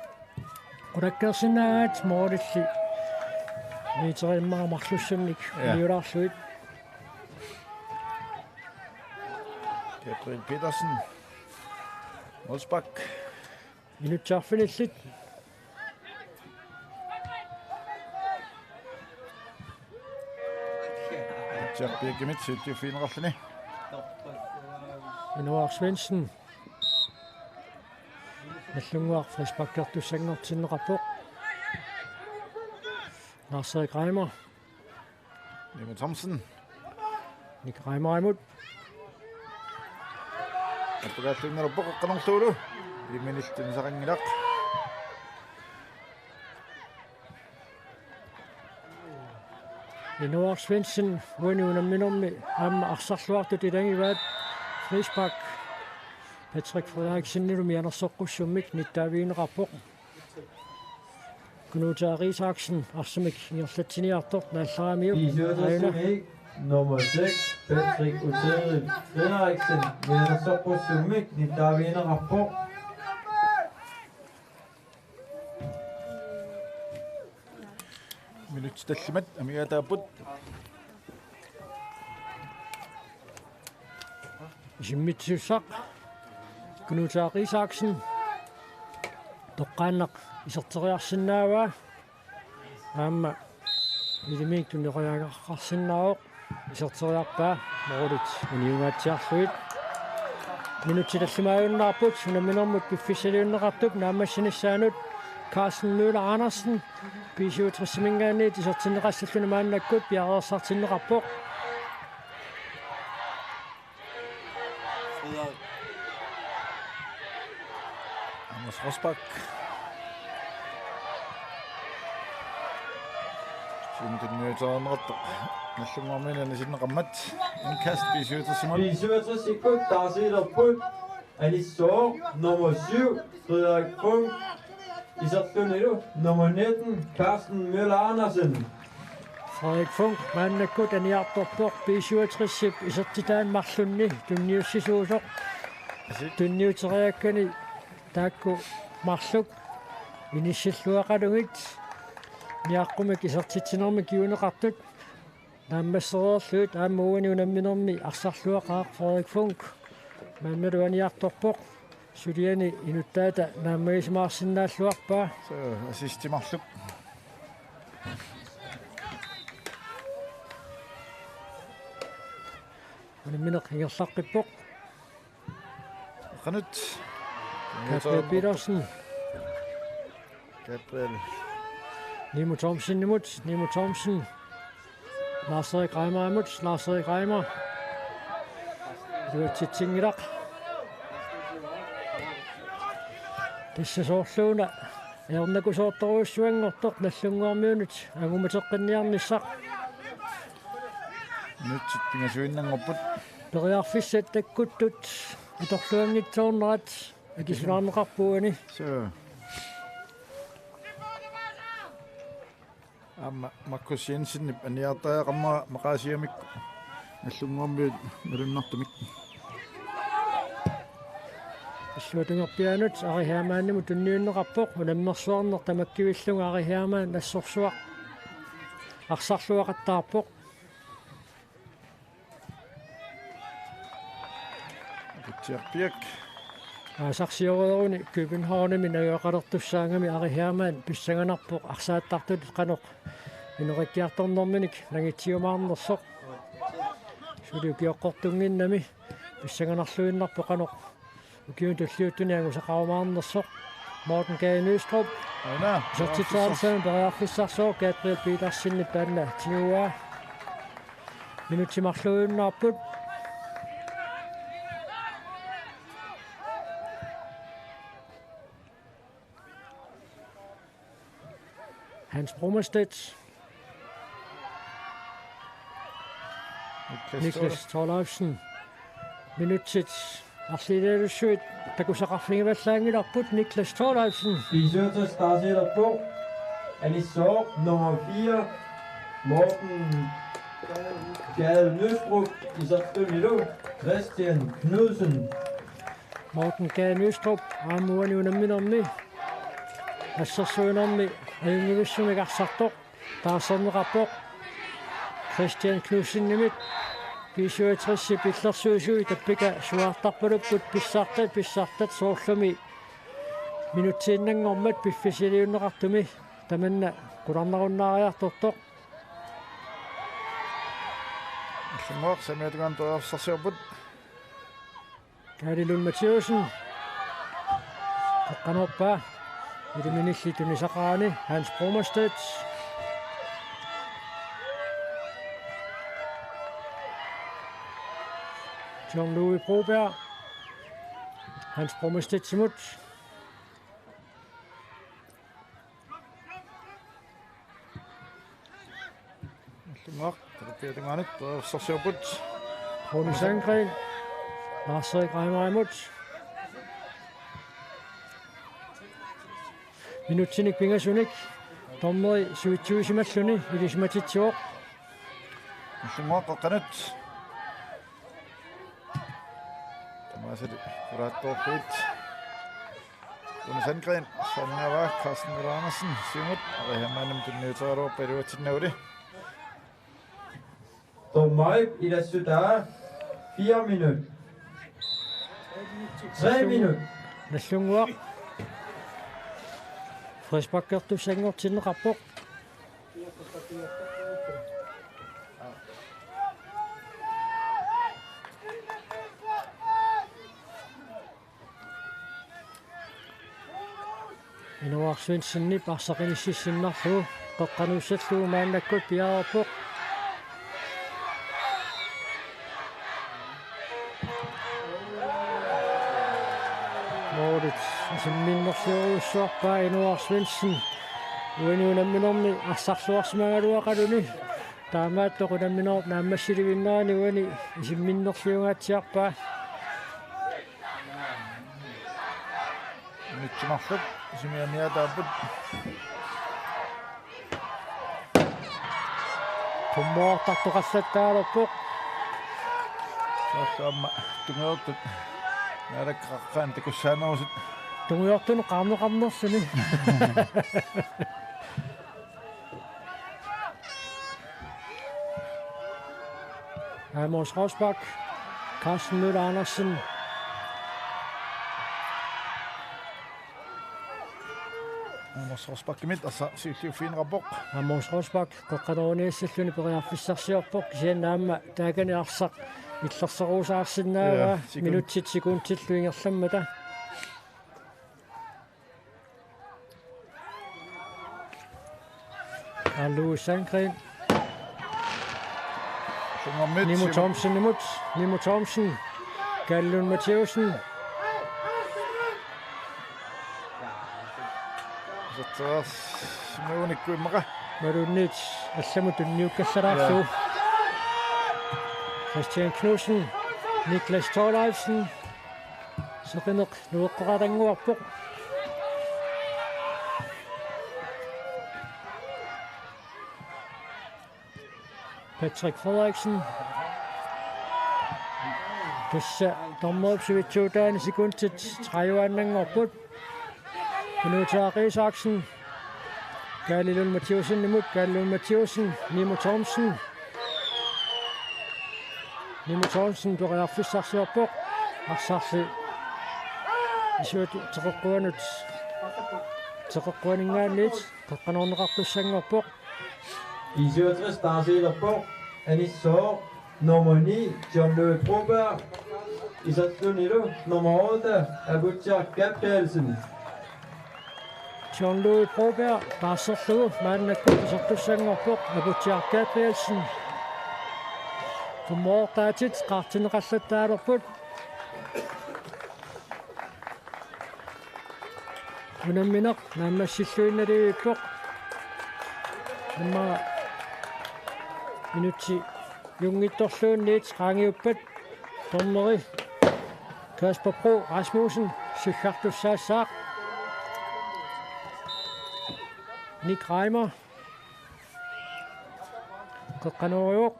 qulakkeersinnaagaat, målilli meterit immaqa marlussunnik Ja. Uniulaarlugit. Gabriel Petersen. Målspark. Minutsit arfinillit. Aputsiarpiakkimit syvogtyve-inik. Inuar Svendsen. Nagdlunguaq frisparkertussanngortinneqarpoq. Lars-Erik Reimer. Nimo Thomsen. Nick Reimerimut. Appakaalluinnalerpoq qanorluulu. Iminillu tunisaqanngilaq. Inuar Svendsen uani unamminermi aamma arsarluartut ilagivaat. Frispark. Patrick Frederiksenilu mianersoqqussummik nittaavigineqarpoq. Kunuutaaq Isaksen arsamik ingerlatsiniartoq naallaramiuk. Aajuna. B syvogtresimi nummer seks, Patrick Uterik Frederiksen, mianersoqqussummik nittaavigineqarpoq. Minutsit tallimat amigaataapput. Isimmitsisussaq Kunuutaaq Isaksen toqqaannaq iserteriarsinnaavaa. Aamma ilimiittut niqoriagarsinnaavoq, iserteriarpaa, målit uniungaatsiarlugit. Minutsit tallimaajunnaarput unamminermut piffissaliunneqartup naammassinissaanut. Carsten Møller Andersen B syvogtresiminngaanniit isertinneqassalluni maannakkut piareersartinneqarpoq. Anders Rosbach. Siumut tunniutereerneqartoq Nagdlunguarmiunit anisinneqarmat. Indkast B syvogtresimut. B syvogtresikkut taarsiilerput. Anissooq nummer syv, Frederik Funk. Isertunilu nummer nitten, Carsten Møller Andersen. Frederik Funk maannakkut aniartorpoq B syvogtresip isertitaani marlunni tunniussisuusoq. Tunniuteriakkani taakku marluk inissilluaqalugit niaqqumik isertitsinermik kiuneqartut. naammassereerlugit aamma uani unamminermi arsarluaqaaq Frederik Funk maannalu aniartorpoq. Suliani inuttaata naammagisimaarsinnaalluarpaa. Suu, assist marluk. Unammineq ingerlaqqippoq. Qanut. Gabriel Petersen. Gabriel. Nimo Thomsenimut, Nimo Thomsen. Lars-Erik Reimerimut, Lars-Erik Reimer. Iluatsitsinngilaq. Tassa soorluuna ajornakusoortorujussuanngortoq Nagdlunguarmiunut angumateqqinniarnissaq. Minutsit pingasuinnanngorput. Periarfissat takkuttut atorluanngitsoornerat akisulaarneqarpoq uani. Suu. Aamma Markus Jensenip aniartariaqarnera maqaasigamikku Nagdlunguarmiut malunnartumik. Illuatungerpiaanut Ari Hermannimut tunniunneqarpoq, unammersuarneq tamakkivillunga Ari Hermann assorsuaq arsarluaqattaarpoq. Akutsiarpiaq. Aasaq sioreeruni Københavnimi najugaqalertussaagami Ari Hermann pissanganarpoq arsaattartutut qanoq ineqakkiartornerminik nangitsiumaarnersoq. Suli ukioqqortunnginnami pissanganarluinnarpoq qanoq ukiuni tulliuttuni angusaqarumaarnersoq. Morten Gade Nystrup. Aana. Isertitseriarnissamut periarfissarsivoq, Gabriel Petersenip taanna tiguaa. Minutsit marluinnaapput. Hans Brommestedt. Niklas Thorleifsen. Minutsit arlileriarsuit takusaqarfigivallaanngilarput. Niklas Thorleifsen. B syvogtres taarsilerpoq. Anissooq nummer fire, Morten Gade Nystrup, isertunilu Christian Knudsen. Morten Gade Nystrup aamma uani unamminermi assersuinermi ajunngivissumik arsartoq taarserneqarpoq Christian Knudsenimit. B syvogtres pillersuisui tappika suaartarpalupput, pissartat, pissartat, soorlumi minutsiinnanngormat piffissaliunneqartumi tamanna qularnarunnaariartortoq. Nagdlunguaq samiatungaanut periarfissarsiorput. Kaali Lund Mathiassen. Qeqqanukarpaa. Iliminilli tunisaqarani Hans Brommestedt. John Louis Broberg. Hans Brommestedtimut. Nagdlunguaq, talerpiata tungaanut, periarfissarsiorput. Rune Sandgren, Lars-Erik Reimerimut. Minutsinik pingasunik, dommeri sivitsuisimalluni, ilisimatitsivoq. Nagdlunguaq, qeqqanut. Tamaasali, qulaattoorfiit. Rune Sandgren, sanaava Carsten Møller Andersen, siumut, Ari Hermannimut tunniuteriaraluarpaa iluatsinnaguli. Dommerip ilassutaa fire minut. Tre minut. Nagdlunguaq. Frisparkertussanngortinneqarpoq. Inuar Svendsenip arsaq inississinnarlugu qeqqanuussallugu maannakkut piareerpoq. Målit isimminnerliorujussuarpaa Inuar Svendsen. Uani unamminermi arsarluarsimagaluaqaluni. Taamaattoq unamminerup naammassilivinnerani uani isimminnerliungaatsiarpaa. Minutsit marluk isumani aniataapput. Qummoortartoqallattaalerpoq. Soorlu aamma tungaartut. Naalakkersuisut takussaanerusut. Tungaartunut qaarneqarnersuni. Amos Rosbach, Carsten Møller Andersen. Amos Rosbachimit arsaq siulliuffigineqarpoq. Amos Rosbach qeqqanoorniassalluni periarfissarsiorpoq, kisianni aamma taakani arsaq illersoruusaarsinnaavaa. Ja, sekund. Minutsit sekundillu ingerlammata. Louis Sandgreen. Tungammit. Nimo Thomsenimut. Nimo Thomsen. Kalle Lund Mathæussen. Isertitaasimagunikkut immaqa. Imaluunniit allamut tunniukkallaarlugu. Ja. Christian Knudsen. Niklas Thorleifsen. Seqineq nueqqoqatannguarpoq. Patrick Frederiksen. Tassa dommerip sivitsuutaani sekundit tredive-annanngorput. Knud Thaaq Isaksen. Kalle Lund Mathæussenimut, Kalle Lund Mathæussen, Nimo Thomsen. Nimo Thomsen periarfissarsiorpoq. Arsarli isuat teqeqquanut. Teqeqquaninngaanniit qeqqanoorneqartussanngorpoq. B syvogtres taarsiilerpoq, anissooq nummer ni, John Louis Broberg, isertunilu nummer otte, Aputsiaq Gabrielsen. John Louis Broberg taarserlugu maannakkut isertussanngorpoq, Aputsiaq Gabrielsen. Tummoortaatit qaartinneqallattaalerput. Unammineq naammassilluinnarpoq. Immaqa minutsinngorluunniit qaangiuppat dommeri Kasper Bro Rasmussen siggartussaassaaq. Nick Reimer. Qeqqanoorujoq.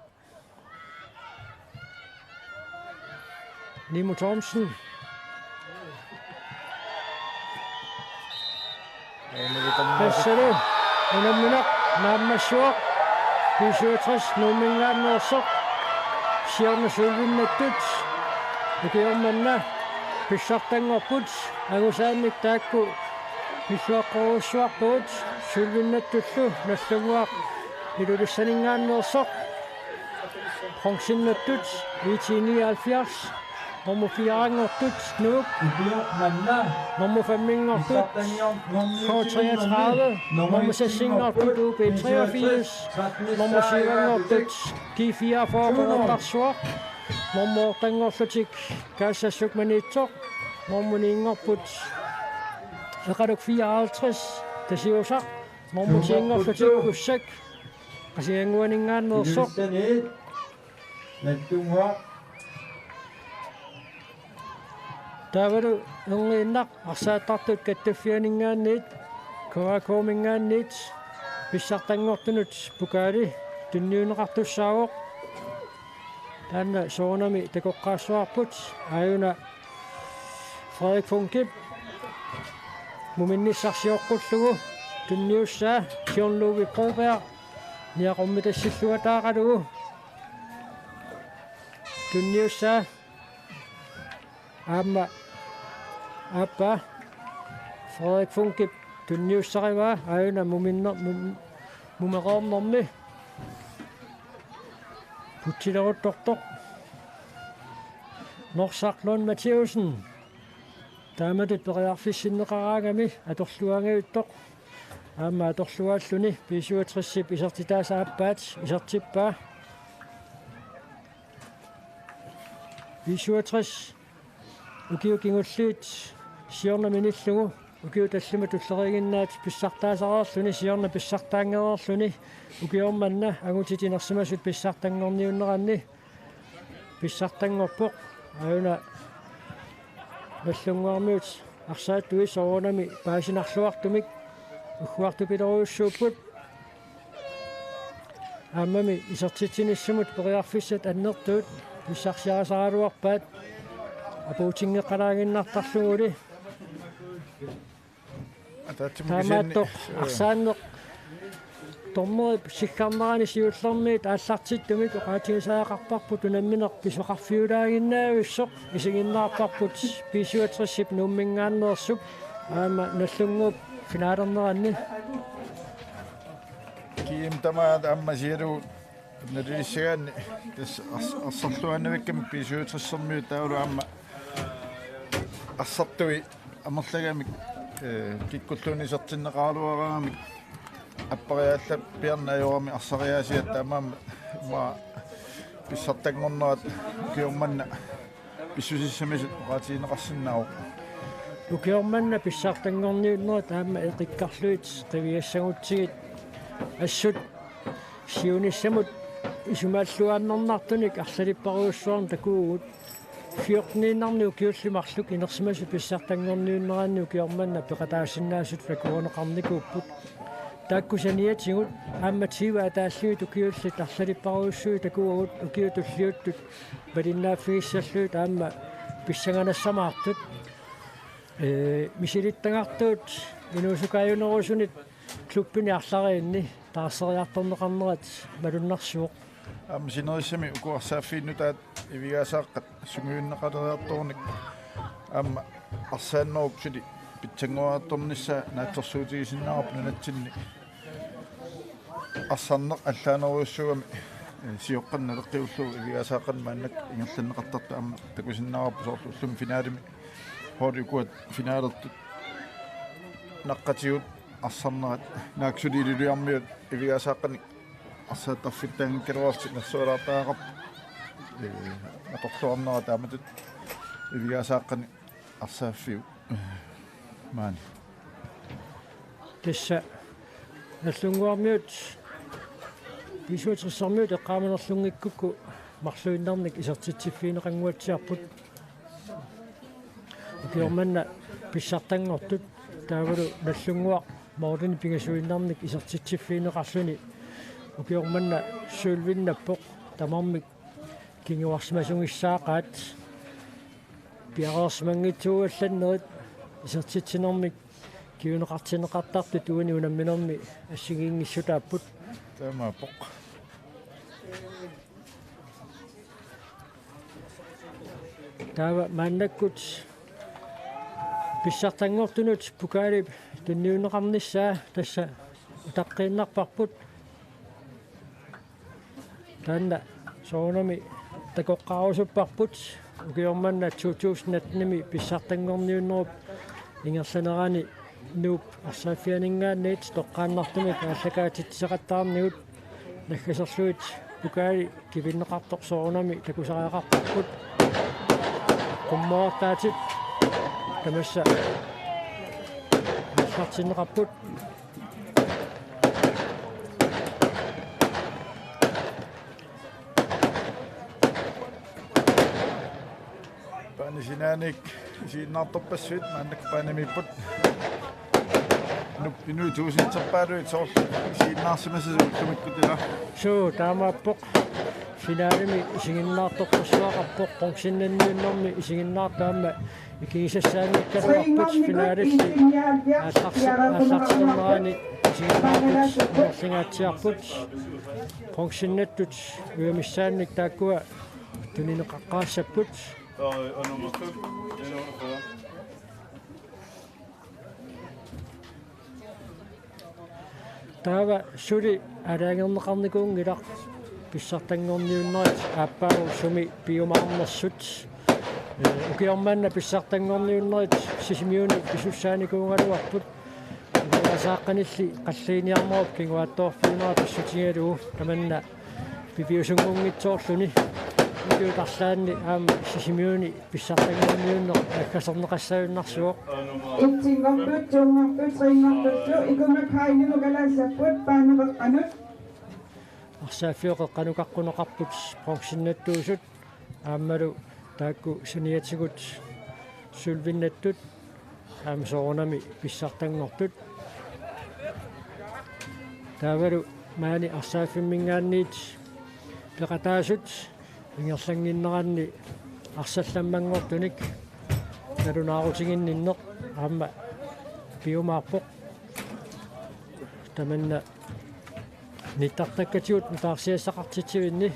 Nimo Thomsen. Tassalu unammineq naammassivoq. B syvogtres Nuumminngaanneersoq. Siorna sølvinnattut. Ukioq manna pissartanngorput. Angusaannik taakku pilluaqqorujussuarpagut. Sølvinnattullu Nagdlunguaq Ilulissaninngaanneersoq. Bronzinnattut I T nioghalvfjerds. Nummer fire-nngortut Nuuk. Nummer fem-nngortut K treogtredive. Nummer seks-nngortut U B treogfirs. Nummer syv-nngortut G fireogfyrre Qeqertarsuaq. Nummer otte-nngorlutik Kaassassuk Maniitsoq. Nummer ni-nngorput Eqaluk fireoghalvtreds Tasiusaq. Nummer ti-nngorlutik Kussak Qasigiannguaninngaanneersoq. Nagdlunguaq. Taavalu erniinnaq arsaattartut kattuffianinngaanniit K A K-minngaanniit pissartanngortunut pokaali tunniunneqartussaavoq. Taanna soorunami takoqqaassavarput, aajuna Frederik Funkip muminnissarsioqqullugu tunniussaa John Louis Broberg niaqormitassilluataaqalugu tunniussaa. Aamma aappaa Frederik Funkip tunniussarivaa, aajuna muminner-, mum-, mumereernermi putsileruttortoq Norsaq Lund Mathæussen. Taamatut periarfissinneqaraangami atorluaangajuttoq. Aamma atorluaalluni B syvogtres-ip isertitaasa aappaat isertippaa. B syvogtres ukiut kingulliit siorna minillugu ukiut tallimat tulleriiginnaat pissartaasareerluni, siorna pissartaanngereerluni, ukioq manna angutit inersimasut pissartanngorniunneranni pissartanngorpoq. Aajuna Nagdlunguarmiut arsaattuisa soorunami paasinarluartumik ugguartupilorujussuupput. Aammami isertitsinissamut periarfissat annertuut pissarsiarisaraluarpaat apuutinngeqalaaginnartarluguli. Ataatsimoorluni kisianni, taamaattoq, ee, arsaanneq Dommerip sikkarnerani siullermiit aallartittumik oqaatigisariaqarparput unammineq pisoqarfiulaaginnavissaq, isiginnaarparput B syvogtresip Nuumminngaanneersup aamma Nagdlunguup finalerneranni. Kiim tamaat aamma sialu nalilissagaanni tassa ars-, arsarluaannavikkami B syvogtresimiut taavalu aamma arsartui amerlagamik, ee, kikkulluunniit isertinneqaraluaraangamik appariaallappiarneq ajorami arsariaasiat taamaammat immaqa pissartanngornerat ukioq manna pissusissamisut oqaatigineqarsinnaavoq. Ukioq manna pissartanngorniunnerit aamma eqikkarlugit qiviassagutsigit assut siunissamut isumaalluaannarnartunik arlalipparujussuarnik takuugut. Fjorteniinnarnik ukiullit marluk inersimasut pissartanngorniunneranni ukioq manna peqataasinnaasutut akuerineqarnikuupput. Taakku saniatigut aamma tyve ataallugit ukiullit arlalipparujussuit takuagut ukiut tulliuttut malinnaaffigissallugit aamma pissanganassamaartut. Ee, misilittagartuut inuusukaajunerusunit klubbini arlariinni taarseriartorneqarnerat malunnarsivoq. Aamma sinerissami uku arsaaffiit nutaat Ivigaasaaqqat sungiunneqaleriartornermik aamma arsaannerup suli pitsanngoriartornissaa naatsorsuutigisinnaavarput nunatsinni. Arsarneq allaanerujussuugami, ee, sioqqanut naleqqiullugu Ivigaasaaqqinik maannakkut ingerlanneqartartut aamma takusinnaavarput soorlu ullumi finalemi holdit ukua finalertut naqqatigut arsarnerat naak suli Ilulissarmiut Ivigaasaaqqinik arsaattarfittaanngikkaluarlutik nersualaartariaqarput. Ee, atorluarnera taamatut Ivigaasaaqqinik arsaaffiup, ee, maani. Tassa Nagdlunguarmiut B syvogtresimiut eqqaamanerlunngikkukku marluinnarnik isertitsiffigineqannguatsiarput. Ukioq manna pissartanngortut taavalu Nagdlunguaq målinik pingasuinnarnik isertitsiffigineqarluni ukioq manna sølvinnappoq, tamarmik kinguarsimasunngissaqaat. Piareersimanngitsuugallannerit isertitsinermik kinguneqartinneqartartut uani unamminermi assigiinngissutaapput. Taamaappoq. Taava maannakkut pissartanngortunut pokaali tunniunneqarnissaa tassa utaqqiinnarparput. Taanna soorunami takoqqaarusupparput ukioq manna to tusind attenimi pissartanngorniunnerup ingerlanerani Nuup arsaaffianinngaanniit toqqaannartumik aallakaatitsisoqattaarnigut naggaserlugit pokaali kivinneqartoq soorunami takusariaqarparput. Qummoortaatit tamassa aallartinneqarput. Paani sinaaniit isiginnaartorpassuit maannakkut paanimiipput. Nuup inuit tuusinterpaaluit soorlu isiginnaarsimasasut ullumikkut ila. Suu, taamaappoq. Finalemi isiginnaartorpassuaqarpoq, bronzennanniunnermi isiginnaartoq aamma ikigisassaanngikkaluarput finalilli aallarsi-, aallartinnerani isiginnaartut amerlingaatsiarput. Bronzennattut ujamissaannik taakkua tunineqaqqaassapput. Taava suli aalajangerneqarnikuunngilaq pissartanngorniunnerit aappaagu sumi piumaarnersut. Ee, ukioq manna pissartanngorniunnerit Sisimiuni pisussaanikuugaluarput. Ivigaasaaqqinnilli qalliiniarnerup kinguaattoorfiunera pissutigalugu tamanna piviusunngunngitsoorluni. Ukiut arlaanni aamma Sisimiuni pissartanngorniunneq naggaserneqassagunarsivoq. Etsinngortut, tonngortut, trinngortullu ikumma kainimut kalaassapput paaneqeqqanut. Arsaaffiup qeqqanukaqquneqarput bronzennattuusut aammalu taakku saniatigut sølvinnattut aamma soorunami pissartanngortut. Taavalu maani arsaaffimingaanniit peqataasut ingerlannginneranni arsallammanngortunik nalunaarutiginninneq aamma piumaarpoq. Tamanna Nittartakkatigut nutaarsiassaqartitsivinni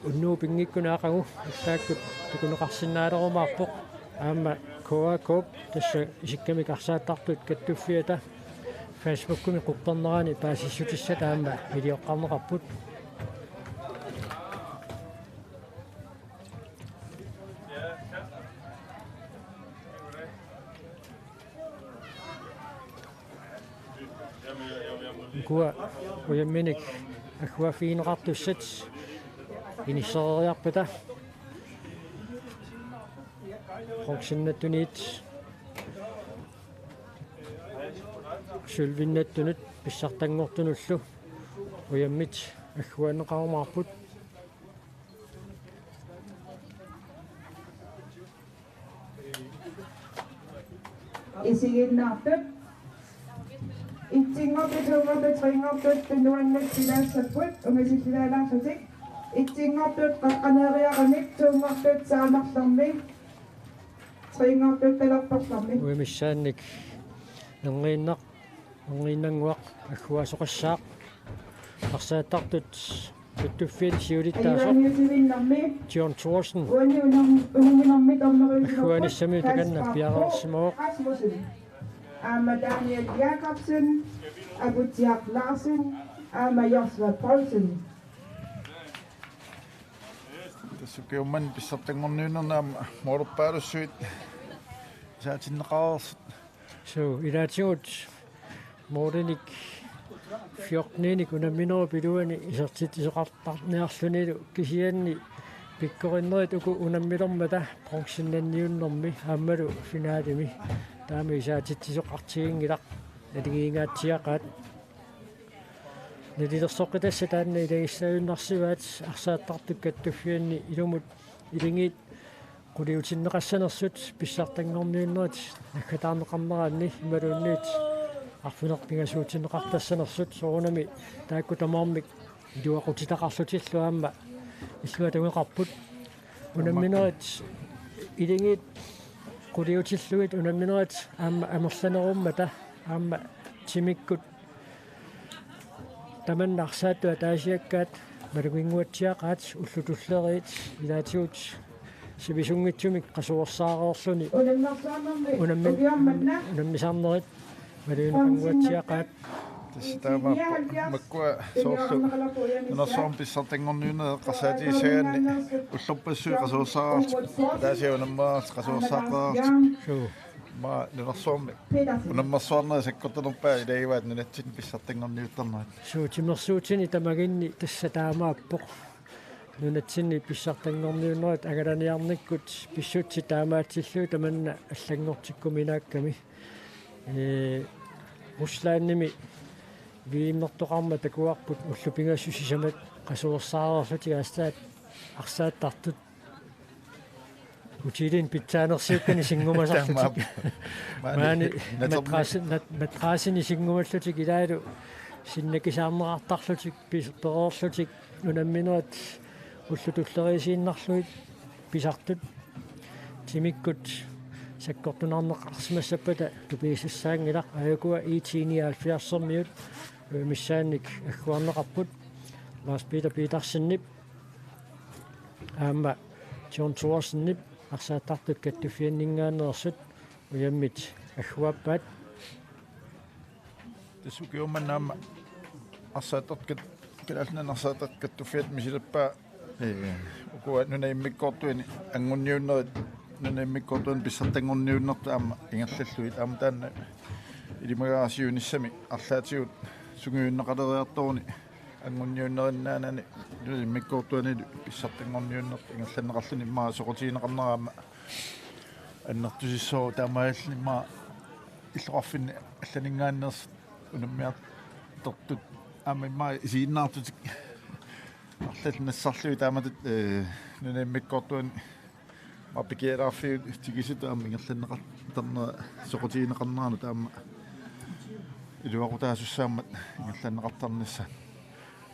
unnugu pinngikkunik aqagu allaakkut takuneqarsinnaalerumaarpoq. Aamma K A K-p tassa isikkamik arsaattartut kattuffiata Facebookimi quppernerani paasissutissat aamma ilioqqarneqarput. Ukua ujamminik agguaaffigineqartussat inissereeriarpata bronzennattuniit sølvinnattunut pissartanngortunullu ujammit agguaanneqarumaarput. Isiginnaartut. Etsinngortut, toonngortut, treenngortut tunuannut silaassapput ungasillilaalaarlutik. Etsinngortut qaqqaneeriaramik, toonngortut saamarlermi, treenngortut talerperlermi. Uimissaannik erniinnaq, erniinnannguaq agguaasoqassaaq. Arsaattartut kattuffianni siulittaasoq John Thorsen agguaanissamut takanna piareersimavoq. Aamma Daniel Jakobsen, Aputsiaq Larsen, aamma Joshua Poulsen. Tassa ukiummanna pissartanngorniunnerni aamma moolerpaalussuit isaatinneqareersut. Suu, ilaatigut moorinik fjorteninik unamminerup iluani isertitsisoqartarniarlunilu kisianni pikkorinnerit uku unammilermata bronzennanniunnermi aammalu finalemi taama isaatitsisoqartiginngilaq, naligiingaatsiaqaat. Nalilersoqqitassat taanna ilagissaajunnaarsivaat arsaattartut kattuffianni ilumut iligiit quliutinneqassanersut pissartanngorniunnerit naggataarneqarneranni imaluunniit arfineq-pingasuutinneqartassanersut, soorunami taakku tamarmik iluaqutitaqarlutillu aamma illuatungeqarput. Unamminerit iligiit quliutillugit unamminerit aamma amerlanerummata aamma timikkut tamanna arsaattut ataasiakkaat maluginnguatsiaqaat ullut tulleriit ilaatigut sivisunngitsumik qasuersaareerluni unammi-, unammisarnerit malugineqannguatsiaqaat. Tassa taamaappoq makkua soorlu nunarsuarmi pissartanngorniunnerit eqqarsaatigissagaanni ullorpassuit qasuersaarlutik, ataasiarluni aamma qasuersaaqqaarlutik. Suu. Aamma nunarsuarmi unammersuarnerit sakkortunerpaat ilagivaat nunatsinni pissartanngorniuttarnerat. Suu, timersuutini tamaginni tassa taamaappoq. Nunatsinni pissartanngorniunnerit angalaniarnikkut pissutsit taamaatsillugit tamanna allanngortikkuminaakkami. Ee, Ruslandimi V M-ertoqarmat takuarput ullut pingasut sisamat qasuersaareerlutik arsaat-, arsaattartut hotelini pitsaanersiukkani sinngumasarlutik. Taamaappoq. Maani maani natermi- matrassi-, nat-, matrassini sinngumallutik ilaalu sinnakisaarneqartarlutik pis-, pereerlutik unamminerit ullut tulleriiinnarlugit pisartut timikkut sakkortunarneqarsimassappata tupigisassaanngilaq. Aajukua IT nioghalvfjerdsermiut uimissaannik agguarneqarput Lars Peter Petersenip aamma John Thorsenip arsaattartut kattuffianninngaanneersut ujammit agguaappaat. Tassa ukiummanna aamma arsaattartut kat-, Kalaallit Nunaanni arsaattartut kattuffiata misilerpaa, ee, ukua nunap immikkoortuani anguniunnerit, nunap immikkoortuani pissartanngorniunnertut aamma ingerlallugit, aamma taanna ilimagaara siunissami arlaatigut sungiunneqaleriartoruni anguniunnerinnaanani nunap immikkoortuanilu pissartanngorniunnertut ingerlanneqarluni immaqa soqutigineqarnera aamma annertusissooq, taamaalilluni immaqa illoqarfinni allaninngaanneersut unammiartortut aamma immaqa isiginnaartutik arlallit nassarlugit taamatut, ee, nunap immikkoortuani aamma pikialaarfiup tikisutut aamma ingerlanneqartarnera soqutigineqarneranut aamma iluaqutaasussaammat ingerlanneqartarnissaat.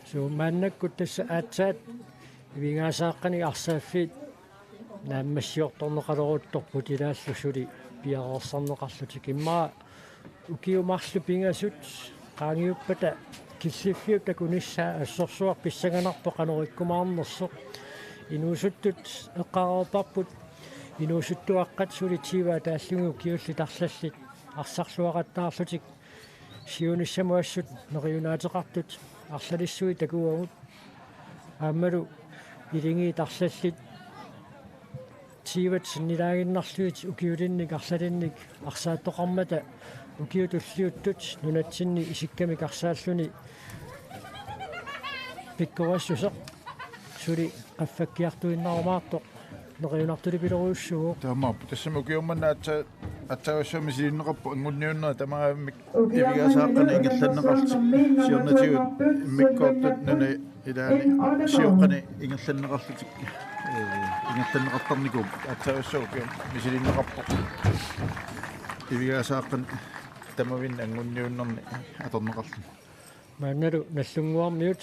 Suu, maannakkut tassa aatsaat ivigaasaqqanik arsaaffiit naammassiortorneqaleruttorput ilaallu suli piareersarneqarlutik. Immaqa ukiut marluk pingasut Qaangiuppata killiffiup takunissaa assorsuaq pissanganarpoq qanoq ikkumaarnersoq. Inuusuttut eqqaareerparput inuusuttuaqqat suli tyve ataallugu ukiullit arlallit arsarluaqattaarlutik siunissamut assut neriunaateqartut arlalissuit takuagut. Aammalu iligiit arlallit tyvet sinnilaaginnarlugit ukiulinnik arlalinnik arsaattoqarmata ukiut tulliuttut nunatsinni isikkamik arsaalluni pikkorissuseq suli qaffakkiartuinnarumaartoq neriunartulipilorujussuuvoq. Taamaappoq, tassami ukioq manna aatsa-, aatsaavissuaq misilinneqarpoq, anngunniunnerit tamaavimmik ivigaasaqqanik ingerlanneqarlutik, siornatigut immikkoortut nunat ilaanni sioqqanik ingerlanneqarlutik, ee, ingerlanneqartarnikuupput, aatsaavissuaq ukioq misilinneqarpoq ivigaasaqqanik tamavimmik anngunniunnerni atorneqarluni. Maannalu Nagdlunguarmiut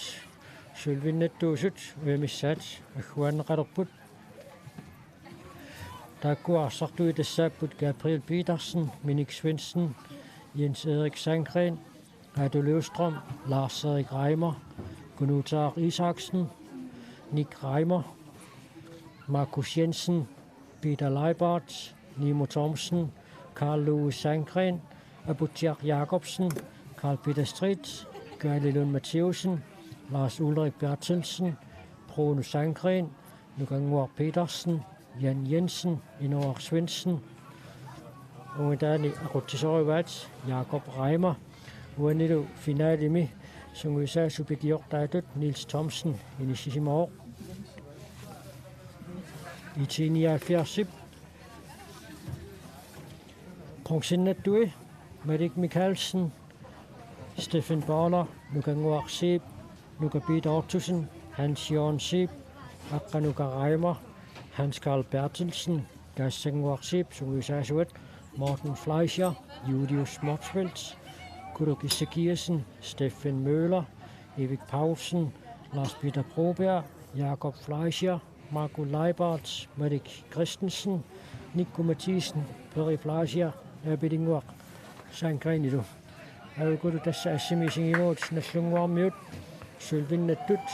sølvinnattuusut ujamissaat agguaanneqalerput. Taakkua arsartuit tassaapput Gabriel Petersen, Minik Svendsen, Jens Erik Sandgren, Aatu Løvstrøm, Lars Erik Reimer, Knud Tharup Isaksen, Nick Reimer, Markus Jensen, Peter Leibart, Nimo Thomsen, Karl Louis Sandgren, Aputsiaq Jakobsen, Karl Peter Street, Kaali Lund Mathæussen, Lars Ulrik Berthelsen, Bruno Sandgren, Nukannguaq Petersen, Jan Jensen, Inoaq Svendsen. Ungataani aqutsisorivaat Jakob Reimer. Uanilu finalimi sungiusaasup ikiortaatut Niels Thomsen inissisimavoq. IT nioghalvfjerdsip bronzinnattui Malik Mikkelsen, Steffen Baller, Nukannguaq Zeeb, Nuka Peter Ottosen, Hans Jørgen Zeeb, Aqqa Nuka Reimer, Hans Karl Berthelsen, Kaasannguaq Zeeb, sungiusaasuat Morten Fleischer, Julius Motzfeldt, Kuluk Ezekiassen, Steffen Møller, Erik Paulsen, Lars Peter Broberg, Jakob Fleischer, Marco Leibart, Malik Christensen, Nikku Mathisen, Peri Fleischer, Aapilinnguaq Sandgrenilu. Aukulu tassa assimi isigimut Nagdlunguarmiut sølvinnattut,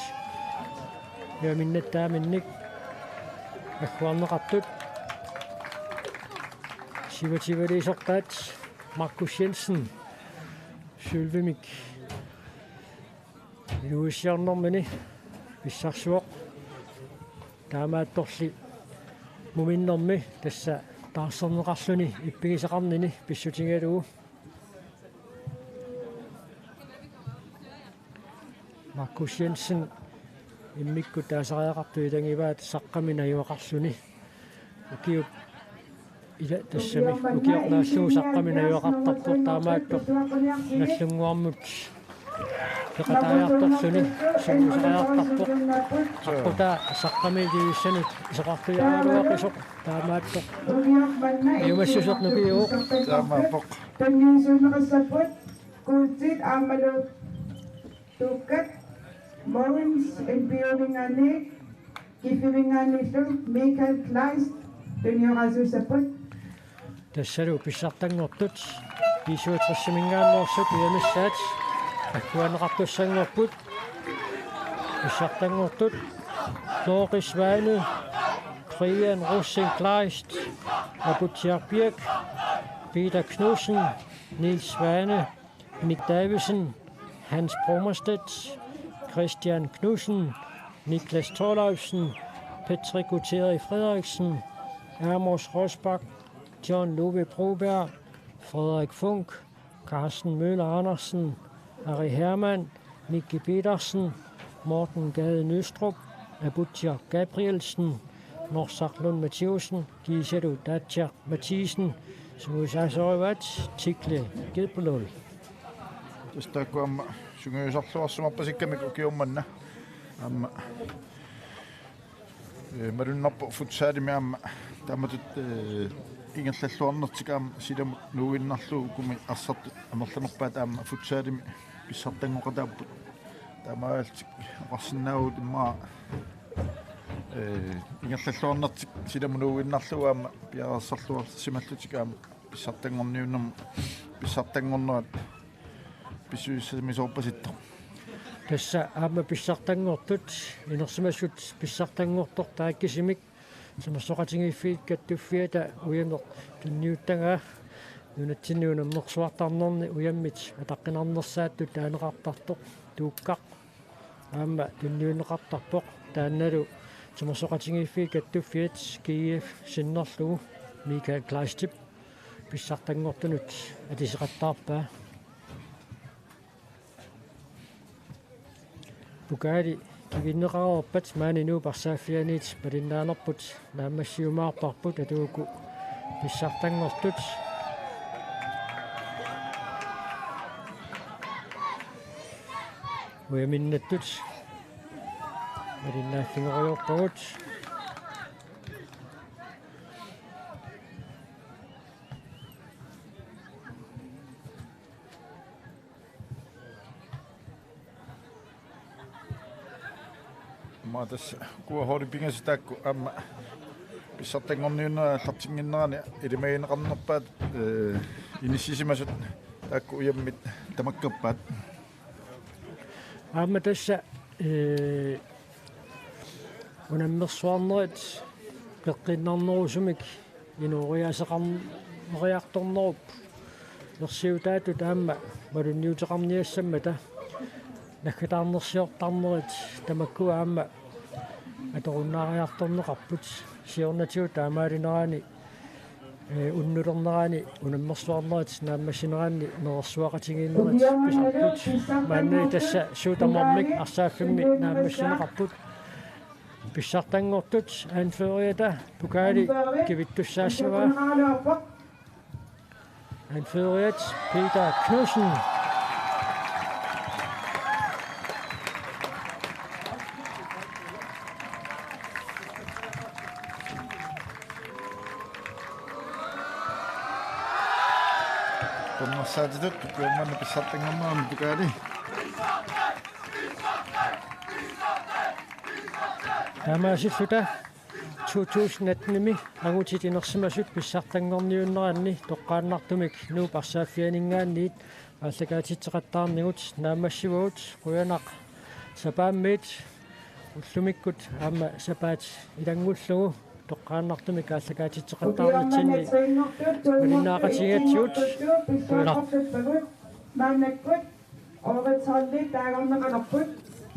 ja minnattaaminnik agguarneqartut. Sivativaliisortaat Markus Jensen sølvimik ilusiornermini pissarsuaq. Taamaattorli muminnermi tassa taarserneqarluni ippigisaqarnini pissutigalugu. Markus Jensen immikkut taasariaqartut ilagivaat saqqami najugaqarluni. Ukiup ila tassami ukioq naallugu saqqami najugaqartarpoq, taamaattoq Nagdlunguarmut peqataajartorluni sungiusariartarpoq. Aqqutaa saqqami ikiuissanut isoqartuiaraluaqisoq, taamaattoq piumassuseq nukiuvoq. Taamaappoq. Tunniusunneqassapput kuultit aammalu tuukkat Mogens N P O-minngaanniit, Kiffimingaanniillu Michael Kleist tunioraasuussapput. Tassalu pissartanngortut B syvogtres-iminngaanneersut ujamissaat agguaanneqartussanngorput. Pissartanngortut Doris Svane, Brian Rosing Kleist, Aputsiaq Birk, Peter Knudsen, Niels Svane, Nick Davidsen, Hans Brummerstedt, Christian Knudsen, Niklas Thorleifsen, Patrick Gutierrez Frederiksen, Amos Rosbach, John Love Broberg, Frederik Funk, Carsten Møller Andersen, Ari Hermann, Miki Petersen, Morten Gade Nystrup, Aputsiaq Gabrielsen, Norsaq Lund Mathæussen, Kiisalu Datsiaq Mathiesen, sungiusaasorivaat Tikle Gidbelul. Tassa taakku aamma sungiusarluarsimarpasikkamik ukioq manna. Aamma, ee, malunnarpoq futsalimi aamma taamatut, ee, ingerlalluarnertik aamma silamut nuuinnarlugu ukumik arsartut amerlanerpaat aamma futsalimi pissartanngoqataapput. Taamaalillutik oqarsinnaavugut immaqa, ee, ingerlalluarnertik silamut nuuinnarlugu aamma piareersarluarsimallutik aamma pissartanngorniunnermi pissartanngornerat pissusissamisoorpasittoq. Tassa aamma pissartanngortut, inersimasut pissartanngortoq taakkiisumik, Timersoqatigiiffiit Kattuffiata ujameq tunniuttagaa nunatsinni unammersuartarnerni ujammit ataqqinarnersaattut taaneqartartoq Tuukkaq aamma tunniunneqartarpoq, taannalu Timersoqatigiiffiit Kattuffiat G F sinnerlugu Michael Kleistip pissartanngortunut atiseqattaarpaa. Pokali kivinneqareerpat maani Nuup arsaaffianiit malinnaanerput naammassiumaarparput, atuuku pissartanngortut ujaminnattut malinnaaffigerujoorpagut. Aamma tassa ukua holdit pingasut taakku aamma pissartanngorniunnerat aallartinnginnerani ilimagineqarnerpaat, ee, inissisimasut taakku ujammit tamakkerpaat. Aamma tassa, ee, unammersuarnerit peqqinnarnerusumik inooriaaseqarneriartornerup ersiutaatut aamma malunniuteqarniassammata naggataarnersiortarnerit tamakku aamma atorunnaariartorneqarput, siornatigut taamaalinerani, ee, unnulernerani unammersuarnerit naammassineranni nerersuaqatigiinnerit pisarput. Maanna tassa suut tamarmik arsaaffimmi naammassineqarput. Pissartanngortut anføreriata pokali kivittussaassavaa. Anføreriat Peter Knudsen. Tunnersaatitut, ukua manna pissartanngornerani pokali. Taamaasilluta to tusind atten-imi angutit inersimasut pissartanngorniunneranni toqqaannartumik Nuup arsaaffianinngaanniit aallakaatitseqattaarnigut naammassivagut. Qujanaq sapaammiit ullumikkut aamma sapaat ilanngullugu toqqaannartumik aallakaatitseqattaarnitsinni malinnaaqatigigatsigut. Qujanaq. Maannakkut overtallit taagorneqalerput.